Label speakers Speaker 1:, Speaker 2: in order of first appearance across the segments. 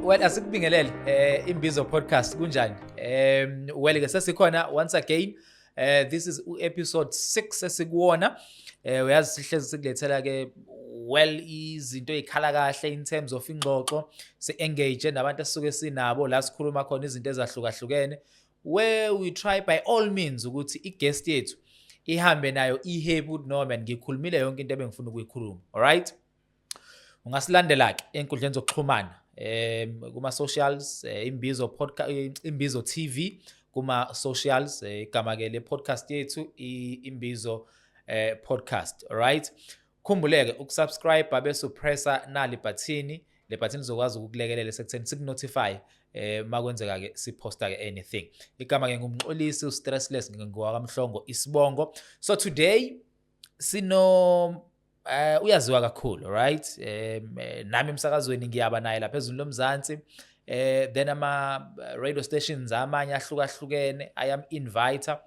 Speaker 1: Well, asikubingelele Imbizo Podcast, kunjani? Well ke sesikhona once again. This is episode 6 esikuwona. Uyazi sihlezi sikulethela ke, well, izinto ezikhala kahle in terms of ingxoxo, si engage nabantu esisuke sinabo la, sikhuluma khona izinto ezahlukahlukene, where we try by all means ukuthi i-guest yethu ihambe nayo i-happy ukuthi, "No man, ngikhulumile yonke into ebengifuna ukuyikhuluma." Alright, ungasilandela ke enkundleni zokuxhumana, kuma socials, Imbizo Podcast, Imbizo TV kuma socials. Igama ke le podcast yethu Imbizo Podcast. Alright, khumbuleke ukusubscribe bese upressa nali button. Le button izokwazi ukukulekelela sekutheni sikunotify makwenzeka ke siposta ke anything. Igama ke nguMxolisi uStressless, ngingowakaMhlongo isibongo. So today sino uyaziwa kakhulu, right? Nami emsakazweni ngiyaba naye lapha ezweni lomzansi, then ama radio stations amanye ahlukahlukene I am inviter,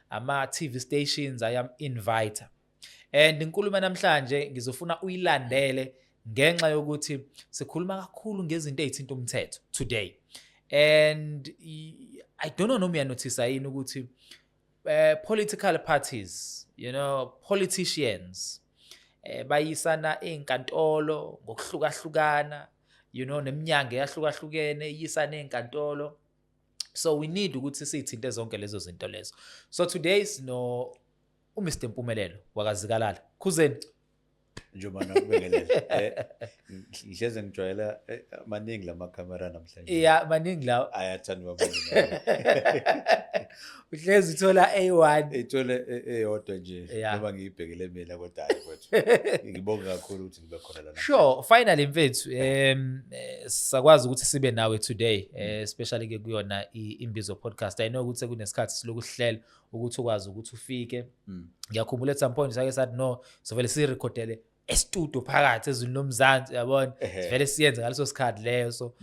Speaker 1: ama TV stations I am inviter. And inkulumo namhlanje ngizofuna uyilandele ngenxa yokuthi sikhuluma kakhulu ngezinto ezithinta umthetho today. And I don't know noma uyanothisa yini ukuthi political parties, politicians bayisana ey'nkantolo ngokuhlukahlukana, neminyango eyahlukahlukene iyisana ey'nkantolo. So we need ukuthi siy'thinte zonke lezo zinto lezo. So today sino uMr Mpumelelo wakaZikalala. Khuzeni.
Speaker 2: Njengoba nakubingelele. Ngihleze ngijwayela maningi lamakhamera namhlanje.
Speaker 1: Ya, maningi lawo.
Speaker 2: Ayathanda maningi.
Speaker 1: Uhlezi uthola A1.
Speaker 2: Ithole eyodwa nje noma ngiyibhekele mina, kodwa hayi mfowethu. Ngibonga kakhulu ukuthi ngibe khona la.
Speaker 1: Sure, finally mfethu, sakwazi ukuthi sibe nawe today, especially ke kuyona Imbizo Podcast. I know ukuthi sekunesikhathi siloku sihlela ukuthi ukwazi ukuthi ufike. Ngiyakhumbula at some point sake sathi no, sovele sirekhodele e-studio phakathi ezweni lomzansi, yabona? Sivele siyenze ngaleso sikhathi leyo, so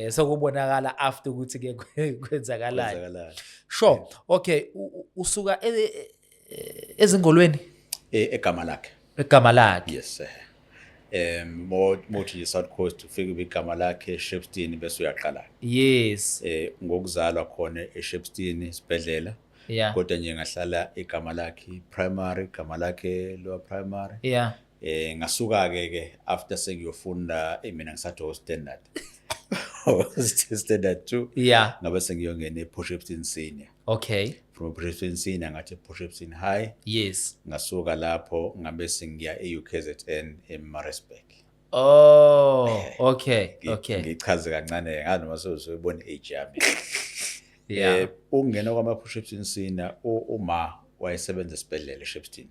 Speaker 1: sokubonakala after ukuthi ke kwenzakalani.
Speaker 2: Kwenzakalani.
Speaker 1: Sure. Okay, usuka ezingolweni?
Speaker 2: Egama lakhe.
Speaker 1: Egama lakhe.
Speaker 2: Yes. Mothi South Coast, ufike igama lakhe Shepstone, bese uyaqala. Ngokuzalwa khona eShepstone isibhedlela. Kodwa nje ngahlala igama lakhe primary, igama lakhe lower primary. Ngasuka ke after sengiyofunda, mina ngisathi o standard 2. Ngabe sengiyongena ePort Shepstone Senior. From Port Shepstone Senior ngathi ePort Shepstone High. Ngasuka lapho ngabe sengiya e-UKZN eMaritzburg.
Speaker 1: Oh, okay, okay.
Speaker 2: Ngichaze kancane ngazi noma sewuzobona age yami. Ukungena kwama Port Shepstone Senior, uma wayesebenza esibhedlela eShepstone.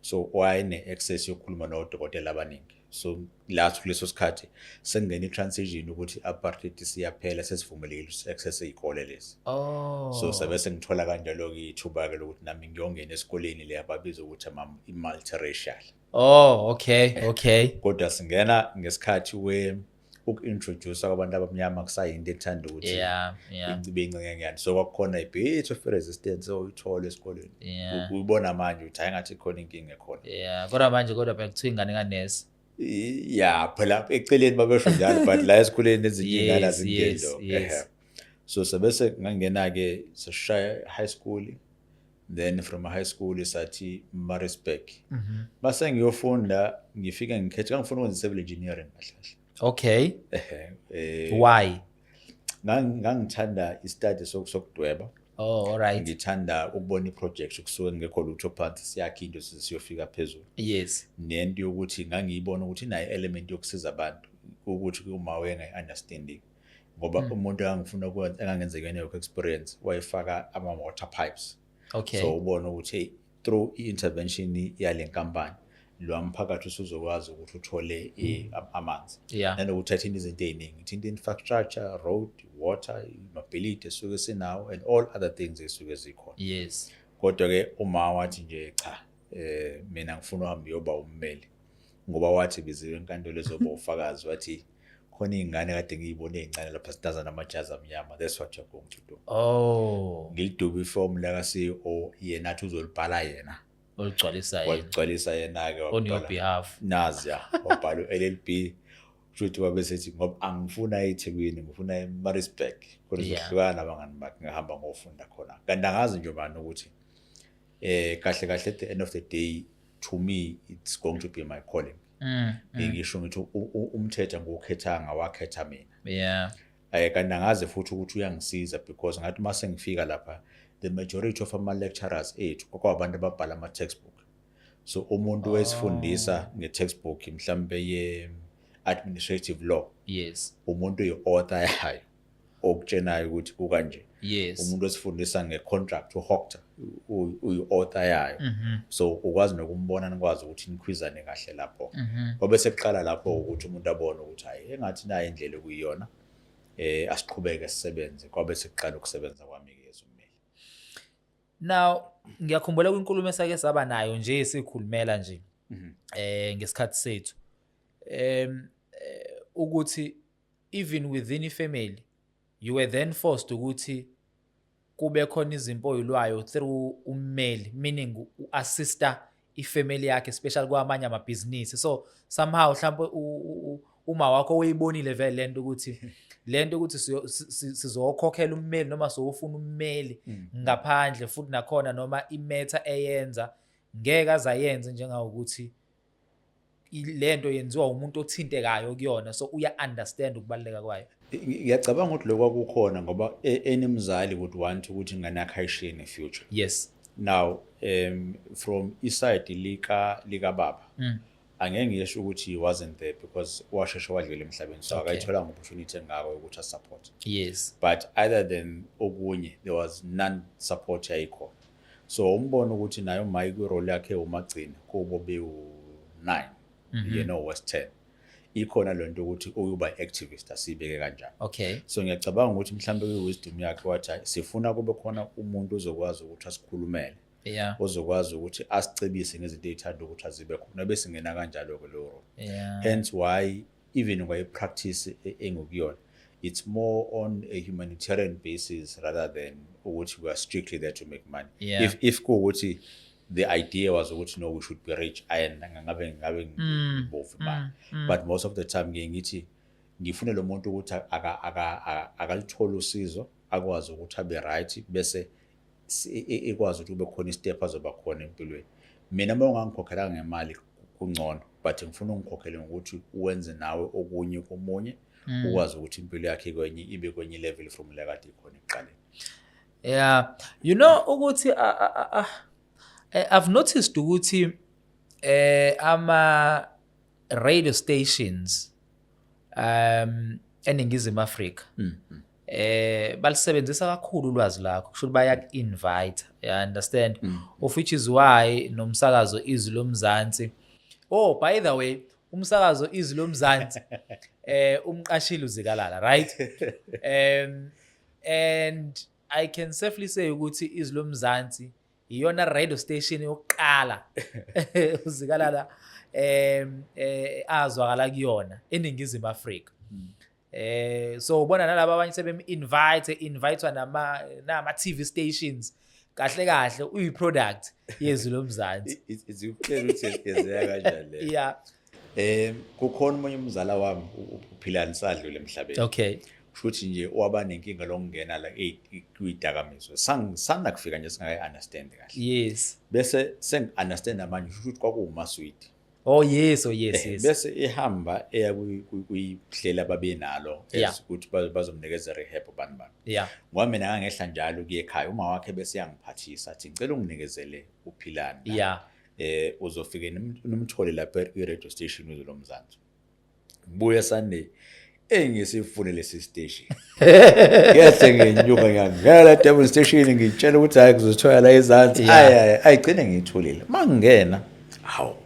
Speaker 2: So wayene access yokukhuluma nodokotela abaningi. So lathi kuleso sikhathi sengena i-transition ukuthi apartheid siyaphela, sesivumelekile ukuthi access izikole lezi. So sabe sengithola kanjalo-ke ithuba-ke lokuthi nami ngiyongena esikoleni le ababiza ukuthi i-multiracial.
Speaker 1: Oh, okay.
Speaker 2: Kodwa singena ngesikhathi we uku-introduce kwabantu abamnyama kusayinto ethanda ukuthi ibe incenyanyana, so kwakukhona a bit of resistance oyithola esikoleni. Uyibona manje ukuthi hayi, ngathi khona inkinga ekhona.
Speaker 1: Yeah, kodwa manje, kodwa phela kuthiwa ingane kanesi.
Speaker 2: Ya, phela eceleni babesho njalo, but la esikoleni ezinye iy'ngane azingeni lokho. Ehhe. So sabese ngangena-ke, sashaya high school, then from high school sathi Maritzburg. Mase ngiyofunda, ngifike ngikhethe, ngangifuna ukwenza civil engineering kahle kahle. Ehhe.
Speaker 1: Why?
Speaker 2: Ngangithanda i-study sokudweba.
Speaker 1: Oh, all right.
Speaker 2: Ngithanda ukubona i-project kusuke ngekho lutho phansi, siyakha into size siyofika phezulu. Nento yokuthi ngangiyibona ukuthi inayo element yokusiza abantu, ukuthi uma wayengayi-understanding, ngoba umuntu engangifuna ukwenza, engangenza kuyena work experience, wayefaka ama-water pipes. So ubona ukuthi hey, through i-intervention yale nkampani, lo mphakathi usuzokwazi ukuthi uthole amanzi. Nanokuthi athinta izinto ey'ningi, ithinta infrastructure, road, water, mobility esuke sinawo and all other things esuke zikhona. Kodwa-ke uma wathi nje cha, mina ngifuna uhambe uyoba ummeli, ngoba wathi biziwe enkantolo ezoba ufakazi, wathi khona iy'ngane kade ngiyibone ey'ncane lapha sidaza namajazi amnyama, that's what you're going to do. Ngilidube ifomu laka-CEO, yena athi uzolibhala yena.
Speaker 1: Oligcwalisa yena.
Speaker 2: Waligcwalisa yena-ke.
Speaker 1: On your behalf.
Speaker 2: Nazi ya, wabhala u-LLB. Kusho ukuthi wabe sethi ngoba angifuna eThekwini, ngifuna eMaritzburg khona sizohlukana nabangani bakhe, ngahamba ngofunda khona. Kanti angazi nje bani ukuthi kahle kahle, at the end of the day, to me it's going to be my calling. Ngisho ngithi umthetho angiwukhethanga, wakhetha mina. Kanti angazi futhi ukuthi uyangisiza, because ngathi mase ngifika lapha, the majority of ama lecturers ethu kwakwabantu ababhala ama textbook. So umuntu wesifundisa nge-textbook mhlambe ye administrative law, umuntu uyi-author yayo, okutshenayo ukuthi kukanje. Umuntu osifundisa nge-contract, uHoctor, uyi-author yayo. So ukwazi nokumbona, nikwazi ukuthi nikhwizane kahle lapho. Kwabe sekuqala lapho ukuthi umuntu abone ukuthi hayi, engathi nayo indlela ekuyiyona, asiqhubeke sisebenze. Kwabe sekuqala ukusebenza kwami-ke ezommeli.
Speaker 1: Now ngiyakhumbula kwinkulumo esake saba nayo nje, sikhulumela nje ngesikhathi sethu, ukuthi even within ifamily you were then forced ukuthi kube khona izimpo oyilwayo through ummeli, meaning u-assista ifamily yakhe, especially kwamanye amabhizinisi. So somehow mhlawumbe uma wakho uyibonile vele lento ukuthi sizokhokhela ummeli noma sowufuna ummeli ngaphandle futhi nakhona, noma i-matter eyenza ngeke azayenze njengawukuthi lento yenziwa umuntu othintekayo kuyona, so uya understand ukubaluleka kwayo.
Speaker 2: Ngiyacabanga ukuthi lokho kwakukhona ngoba any mzali would want ukuthi ingane yakhe ayishiye ne-future. Now from iside lika baba, angeke ngisho ukuthi he wasn't there, because washeshe wadlula emhlabeni, so akayitholanga opportunity engako yokuthi asupport. But other than okunye, there was none support yayikhona. So umbona ukuthi naye uMike kwi-role yakhe umagcina kubo bewu-9, yena owest 10, ikhona lento ukuthi uyuba activist, asibeke kanjalo. So ngiyacabanga ukuthi mhlawumbe kwi-wisdom yakhe wathi, "Hayi, sifuna kube khona umuntu ozokwazi ukuthi asikhulumele, ozokwazi ukuthi asicebise ngezinto ey'thanda ukuthi azibe khona," bese ngena kanjalo-ke leyo role. Hence why even kwayi-practice engikuyona, it's more on a humanitarian basis rather than ukuthi we are strictly there to make money. If kuwukuthi the idea was ukuthi no, we should be rich, and ngabe ngibovu imali, but most of the time ngiye ngithi ngifune lo muntu ukuthi akalithole usizo, akwazi ukuthi abe right, bese ikwazi ukuthi kube khona istep azoba khona empilweni. Mina uma ungangikhokhelanga ngemali kungcono, but ngifuna ungikhokhele ngokuthi uwenze nawe okunye komunye, ukwazi ukuthi impilo yakhe kwenye ibe kwenye level from la kade ikhona ekuqaleni.
Speaker 1: Yeah, you know ukuthi I've noticed ukuthi ama radio stations eNingizimu Afrika balisebenzisa kakhulu ulwazi lakho, kusho ukuthi bayaku-invite, you understand, of which is why nomsakazo Izwi Lomzansi, oh, by the way, umsakazo Izwi Lomzansi umqashile uZikalala, right? And I can safely say ukuthi Izwi Lomzansi iyona radio station yokuqala uZikalala azwakala kuyona eNingizimu Afrika. So ubona nalabo abanye sebem invite invitewa nama TV stations. Kahle kahle uyi product yeZwi Lomzansi.
Speaker 2: It's clear ukuthi yenzeka kanjani le. Kukhona omunye umzala wami, uPhilani, sadlule emhlabeni. Kusho ukuthi nje waba nenkinga lokungena la kwidakamizwa. Sanda kufika nje singakayi understand kahle. Bese sengi understand manje, kusho ukuthi kwakuwumaswidi.
Speaker 1: Oh yes.
Speaker 2: Bese ihamba eya kuyihlela ababenalo as ukuthi bazomnikeza rehab bani bani. Ngoba mina ngangehla njalo kuye ekhaya, uma wakhe bese yangiphathisa athi, "Ngicela unginikezele uPhilani la." Uzofike nimthole lapha e-radio station uZwi Lomzansi. Ngibuye Sunday engisifune lesi station. Ngehle ngenyuka ngiyangena la Durban station, ngitshela ukuthi hayi, kuzothola la ezansi. Hayi hayi, ayigcine ngiyitholile. Mangingena, hawu,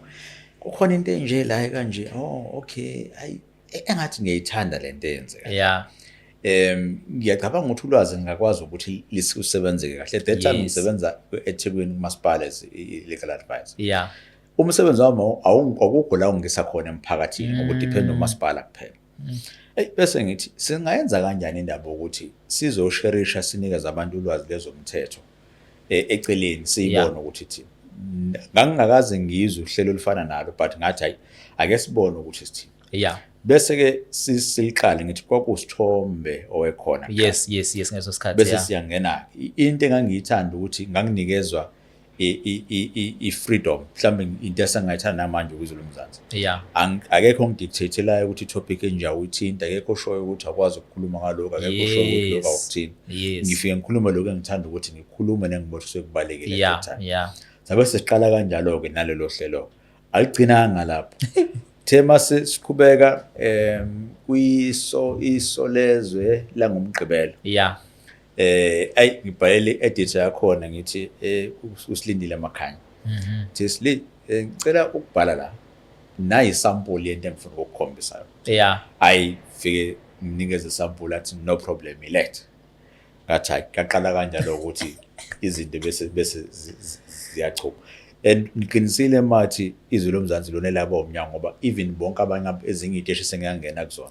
Speaker 2: kukhona into enje la kanje. Oh okay, hayi, engathi ngiyayithanda lento eyenzeka. Ngiyacabanga ukuthi ulwazi ngingakwazi ukuthi lisebenzeke kahle. At that time ngisebenza eThekwini kumasipala as legal advisor. Umsebenzi wami awukho la ungisa khona emphakathini ngoba udepend umasipala kuphela. Ey, bese ngithi singayenza kanjani indaba ukuthi sizosherisha, sinikeze abantu ulwazi lezomthetho eceleni, siyibone ukuthi thina ngangingakaze ngizwe uhlelo olufana nalo, but ngathi hayi, ake sibone ukuthi sithini. Bese ke siliqale ngithi kwakusithombe owekhona kuqala.
Speaker 1: Yes, ngeso sikhathi.
Speaker 2: Bese siyangena into engangiyithanda ukuthi nganginikezwa i-freedom, mhlawumbe into esengayithanda namanje kuZwe Lomzansi. Akekho ongidictatelayo ukuthi i-topic enje awuyithinta, akekho oshoyo ukuthi akwazi ukukhuluma ngalokhu, akekho oshoyo ukuthi lokhu awukuthinti. Ngifike ngikhulume lokhu engithanda ukuthi ngikhulume nengibona ukuthi sekubalulekile at that time. Sabe sesiqala kanjalo-ke nalelo hlelo, aligcinanga lapho. Thema siqhubeka kuyiso Isolezwe langoMgqibelo. Ayi, ngibhalele i-editor yakhona, ngithi uSilindile Makhanya. Thi Sili, ngicela ukubhala la. Nayi sample yento engifuna ukukukhombisa yona. Ayi, fike nginikeze sample, athi, "No problem, ilethe." Ngathi hayi, kaqala kanjalo ukuthi izinto bese ziyachuma. And ngiqinisile mathi Izwi Lomzansi lona elaba umnyango, ngoba even bonke abanye ezinye iy'teshi esengiyangena kuzona,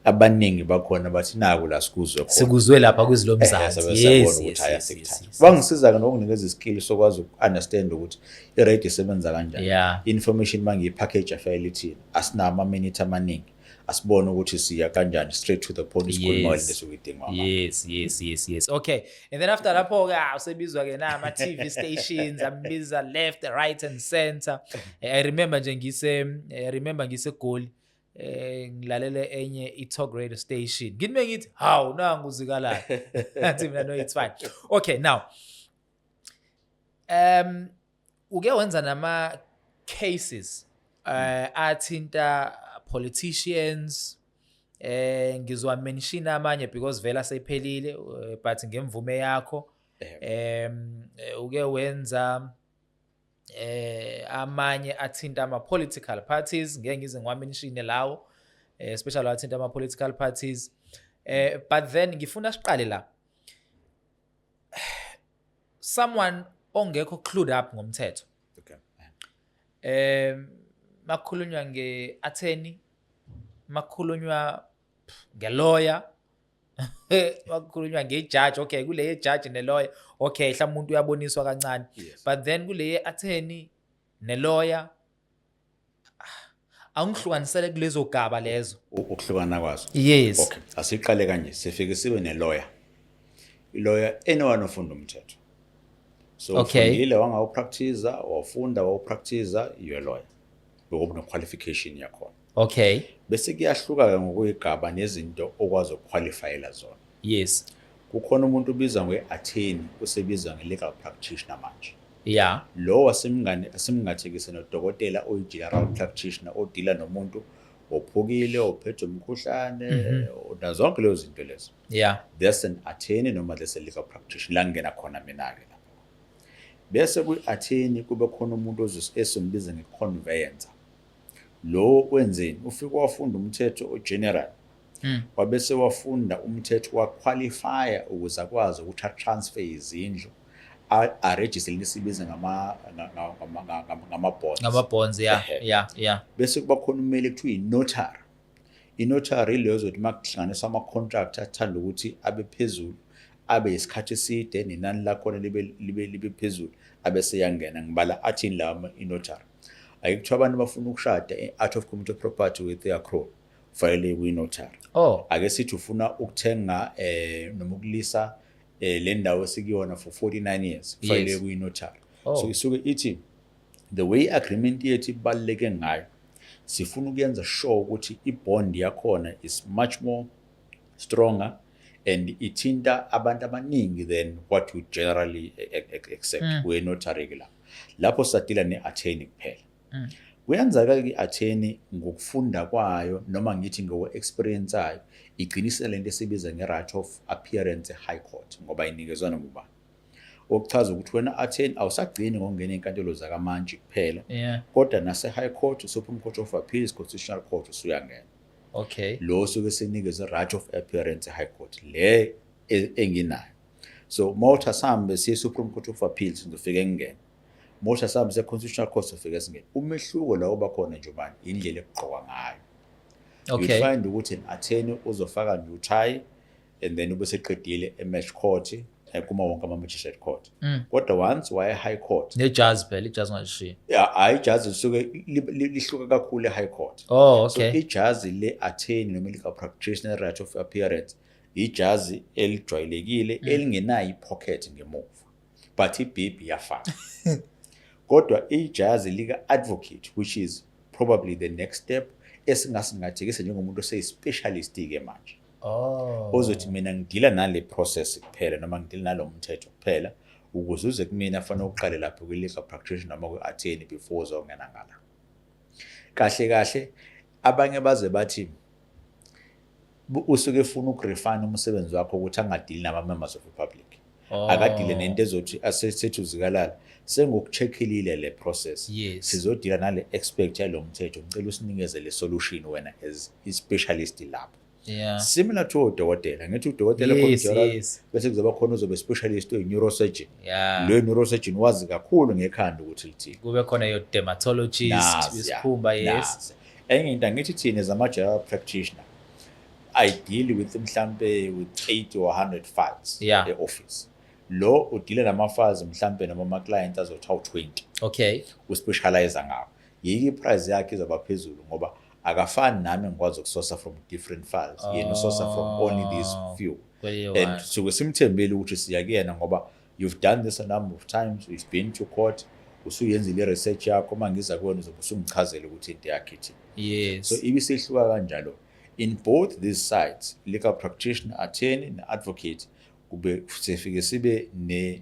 Speaker 2: abaningi bakhona bathi naku la sikuzwe khona.
Speaker 1: Sikuzwe lapha kwiZwi Lomzansi.
Speaker 2: Sabe siyabona ukuthi hhayi, asikuthatha. Bangisiza-ke nokunginikeza iskill sokwazi uku-understand ukuthi i-radio isebenza kanjani. Information mangiyi-package afayele ithini, asinawo ama-minute amaningi, asibone ukuthi siya kanjani straight to the point, sikhuluma lento esuke idingwa abantu.
Speaker 1: Yes. Okay. And then after lapho ke, usebizwa ke na ama TV stations, ambiza left, right and center. I remember ngise Goli, ngilalele enye i-talk radio station. Ngithi mengithi, "Hawu, nangu uZikalala." Athi mina, "No, it's fine." Okay, now uke wenza nama cases athinta politicians. Ngizwa mention amanye because vela seyiphelile, but ngemvume yakho, uke wenza amanye athinta ama political parties, ngeke ngize ngiwamention lawo, especially athinta ama political parties, but then ngifuna siqale la, someone ongekho clued up ngomthetho, makukhulunywa nge-attorney, makukhulunywa nge-lawyer, makukhulunywa nge-judge, okay, kule judge ne-lawyer, okay, mhlawumbe umuntu uyaboniswa kancane, but then kule attorney ne-lawyer, angihlukanisele kulezo gaba lezo.
Speaker 2: Ukuhlukana kwazo?
Speaker 1: Yes.
Speaker 2: Okay, asiqale kanje, sifike sibe ne-lawyer. I-lawyer, anyone ofunda umthetho. So ufundile, wangawupractice, wafunda, wawupractice, you're a lawyer, ngoba une-qualification yakhona. Bese kuyahluka-ke ngokuyigaba nezinto okwazi ukuqualifyela zona. Kukhona umuntu obizwa nge-attorney, usebizwa nge-legal practitioner manje. Lo asimngane asimngathekise nodokotela oyi-general practitioner odila nomuntu ophukile, ophethwe umkhuhlane, nazo zonke lezo zinto lezo. There's an attorney noma there's a legal practitioner, la ngingena khona mina-ke lapho. Bese kwi-attorney kube khona umuntu esimbiza nge-conveyancer. Lo wenzeni? Ufike wafunda umthetho o-general, wabese wafunda umthetho, waqualifya ukuze akwazi ukuthi a-transfer izindlu, aregister lento esibiza ngama-bonds.
Speaker 1: Ngama-bonds, yeah.
Speaker 2: Bese kuba khona ummeli kuthiwa i-notary. I-notary ileyo zokuthi uma kuhlanganiswa ama-contract athanda ukuthi abe phezulu, abe isikhathi eside, nenani lakhona libe phezulu, abese yangena. Ngibala athini lawa i-notary? Ake kuthiwa abantu bafuna ukushada out of community property with their accrual, kufanele kwi-notary. Ake sithi ufuna ukuthenga noma ukulisa le ndawo esikuyona for 49 years, kufanele kwi-notary. So isuke ithi the way agreement yethu ibaluleke ngayo, sifuna ukuyenza sure ukuthi i-bond yakhona is much more stronger and ithinta abantu abaningi than what we generally accept. We-notary ke lapho sadila ne-attorney kuphela. Kuyenzeka-ke i-attorney ngokufunda kwayo, noma ngithi ngokwe-experience ayo, igcinise lento esibiza nge-right of appearance e-high court, ngoba inikezwa noma ubani, okuchaza ukuthi wena attorney awusagcini ngokungena ey'nkantolo zakamantshi kuphela, kodwa nase-high court, Supreme Court of Appeals, Constitutional Court, usuyangena. Lo osuke senikeze right of appearance e-high court le enginayo. So mawuthi asihambe siye Supreme Court of Appeals, ngizofike ngingene. Mawuthi asihambe siye Constitutional Court, sofike singene. Umehluko la oba khona nje ubani indlela ekugqokwa ngayo. You find ukuthi an attorney uzofaka nje uthayi and then ube seqedile e-match court, Kuma wonke ama-magistrate court, kodwa once waya high court,
Speaker 1: Nejazi phela, ijazi ungalishiya.
Speaker 2: Yeah, hayi, ijazi lisuke lihluka kakhulu e-high court.
Speaker 1: Oh.
Speaker 2: So ijazi le-attorney noma legal practitioner right of appearance, ijazi elijwayelekile elingenayo i-pocket ngemuva, but ibhibhi iyafana. Kodwa ijazi lika-advocate, which is probably the next step esingasingathekisa njengomuntu oseyi-specialist-ke manje, ozothi mina ngidila nale process kuphela noma ngidila nalo mthetho kuphela. Ukuze uze kumina fanele uqale lapho kwi-legal practitioner noma kwi-attorney before uzongena ngala. Kahle kahle abanye baze bathi usuke efuna ukurefine umsebenzi wakho ukuthi angadili nama-members of the public, akadile nento ezothi asethi uzikalala sengoku-check-ilile le process, sizodila nale expert yalo mthetho, ngicela usinikeze le solution wena as i-specialist lapho. Similar to udokotela, ngithi udokotela khona bese kuzoba khona uzobe specialist oyi-neurosurgeon. Loyo neurosurgeon wazi kakhulu ngekhanda ukuthi lithini.
Speaker 1: Kube khona your dermatologist,
Speaker 2: Nazi,
Speaker 1: isikhumba, yes.
Speaker 2: Nazi. Enye into, angithi thina as ama-general practitioner, I deal with mhlampe with 80 or 100 files e-office. Lo udile nama-files mhlampe noma ama-client azothi awu-20, uspecialize ngawo. Yiki i-price yakhe izoba phezulu ngoba akafani nami ngikwazi ukusourca from different files, yena usourca from only these few.
Speaker 1: Kweliyo
Speaker 2: And
Speaker 1: one.
Speaker 2: suke simthembile ukuthi siya kuyena ngoba you've done this a number of times, you've been to court, usuyenzile i-research yakho. Uma ngiza kuwena uzobe usungichazela ukuthi into yakhe ithini. So ibisehluka kanjalo in both these sides, legal practitioner, attorney ne-advocate. Kube sifike sibe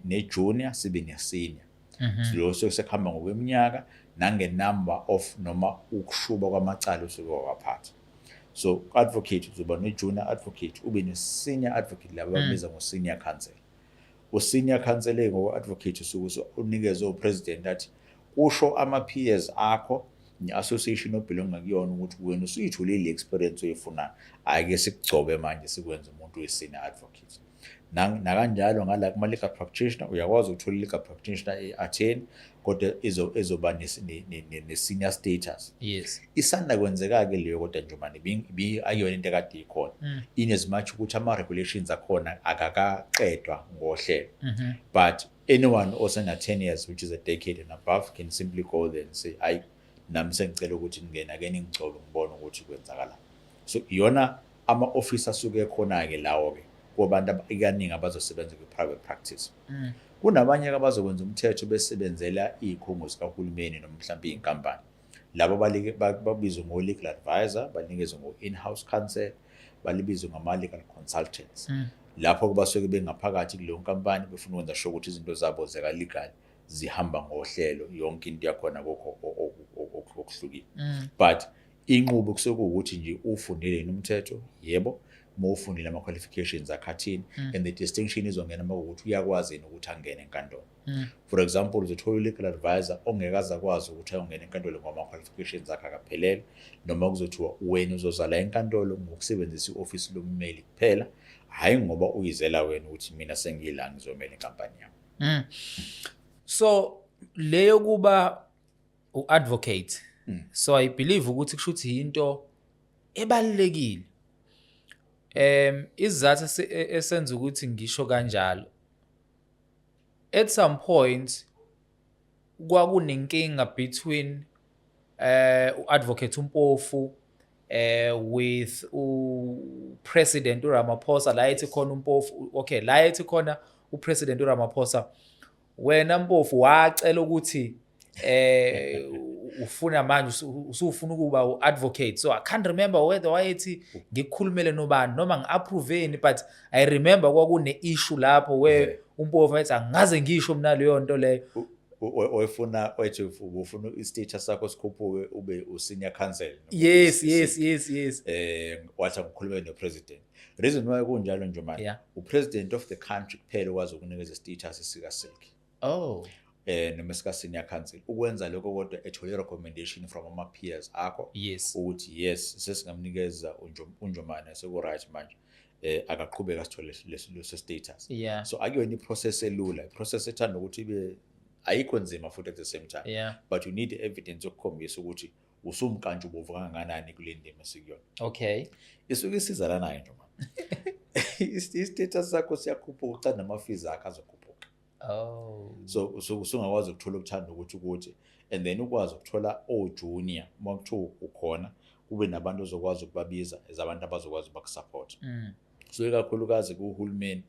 Speaker 2: ne-junior, sibe ne-senior. Lo suke sekuhamba ngokweminyaka nange-number of noma ukushuba kwamacala osuke wawaphatha. So advocate uzoba ne-junior advocate, ube ne-senior advocate, laba ababiza ngo-senior counsel. U-senior counsel ngokwe-advocate usuke unikezwe upresident, athi kusho ama-peers akho ne-association obelonga kuyona ukuthi wena usuyitholile le experience oyifunayo, ake sikugcobe manje sikwenze umuntu we-senior advocate. Nakanjalo ngala kuma-legal practitioner, uyakwazi ukuthola i-legal practitioner e-attorney kodwa ezoba ne-senior status. Isanda kwenzeka-ke leyo, kodwa nje manje ayiyona into ekade ikhona, in as much ukuthi ama-regulations akhona akakaqedwa ngohlelo, but anyone osena 10 years, which is a decade and above, can simply go there and say, "Ayi, nami sengicela ukuthi ngingena, ake ningigcobe ngibone ukuthi kwenzakalani." So iyona ama-office asuke ekhona-ke lawo-ke kubantu ikaningi abazosebenza kwi-private practice. Kunabanye-ke abazokwenza umthetho besebenzela iy'khungo zikahulumeni noma mhlawumbe iy'nkampani. Labo babizwe ngo-legal advisor, banikezwe ngo-in-house counsel, balibizwe ngama-legal consultants. Lapho basuke bengaphakathi kuleyo nkampani befuna ukwenza sure ukuthi izinto zabo zika-legal zihamba ngohlelo, yonke into yakhona akukho okuhlukile. But inqubo kusuke kuwukuthi nje ufundile yini umthetho? Yebo. Uma ufundile, ama-qualifications akhe athini? And the distinction izongena uma kuwukuthi uyakwazi yini ukuthi angene enkantolo. For example, uzothola u-legal advisor ongeke aze akwazi ukuthi ayongena enkantolo ngoba ama-qualifications akhe akaphelele, noma kuzothiwa wena uzoza la enkantolo ngokusebenzisa i-ofisi lommeli kuphela, hhayi ngoba uyizela wena ukuthi mina sengila ngizomela inkampani yami.
Speaker 1: So leyo kuba u-advocate, so I believe ukuthi kusho ukuthi into ebalulekile. Isizathu esenza ukuthi ngisho kanjalo, at some point kwakunenkinga between u-advocate uMpofu with u-president uRamaphosa, la ethi khona uMpofu, okay, la ethi khona upresident uRamaphosa, "Wena Mpofu wacela ukuthi ufuna manje usufuna ukuba u-advocate." So I can't remember whether wayethi ngikukhulumele nobani noma ngi-approveni, but I remember kwakune-issue lapho where uMpofu wayethi, "Angaze ngisho mina leyo nto leyo."
Speaker 2: Oyifuna oyethi ufuna i-status sakho sikhuphuke ube u-senior counsel.
Speaker 1: Yes.
Speaker 2: Wathi angikhulume no-president. Reason why kunjalo nje manje, u-president of the country kuphela okwazi ukunikeza i-status sika-silk noma sika senior counsel. Ukwenza lokho kodwa ethole recommendation from ama peers akho ukuthi yes, sesingamnikeza uNjomane, seku-right manje, akaqhubeka asithole leso status. So akuyona i-process elula, i-process ethanda ukuthi ibe ayikho nzima futhi at the same time, but you need evidence yokukhombisa ukuthi usumkantshubovu kangakanani kule ndima esikuyona. Isuke isizalanayo nje manje. I-status sakho siyakhuphuka, cha, nama-fees akho azokhuphuka. So usungakwazi ukuthola ukuthanda ukuthi and then ukwazi ukuthola o-junior. Uma kuthiwa ukhona, kube nabantu ozokwazi ukubabiza as abantu abazokwazi bakusupport. So ikakhulukazi kuhulumeni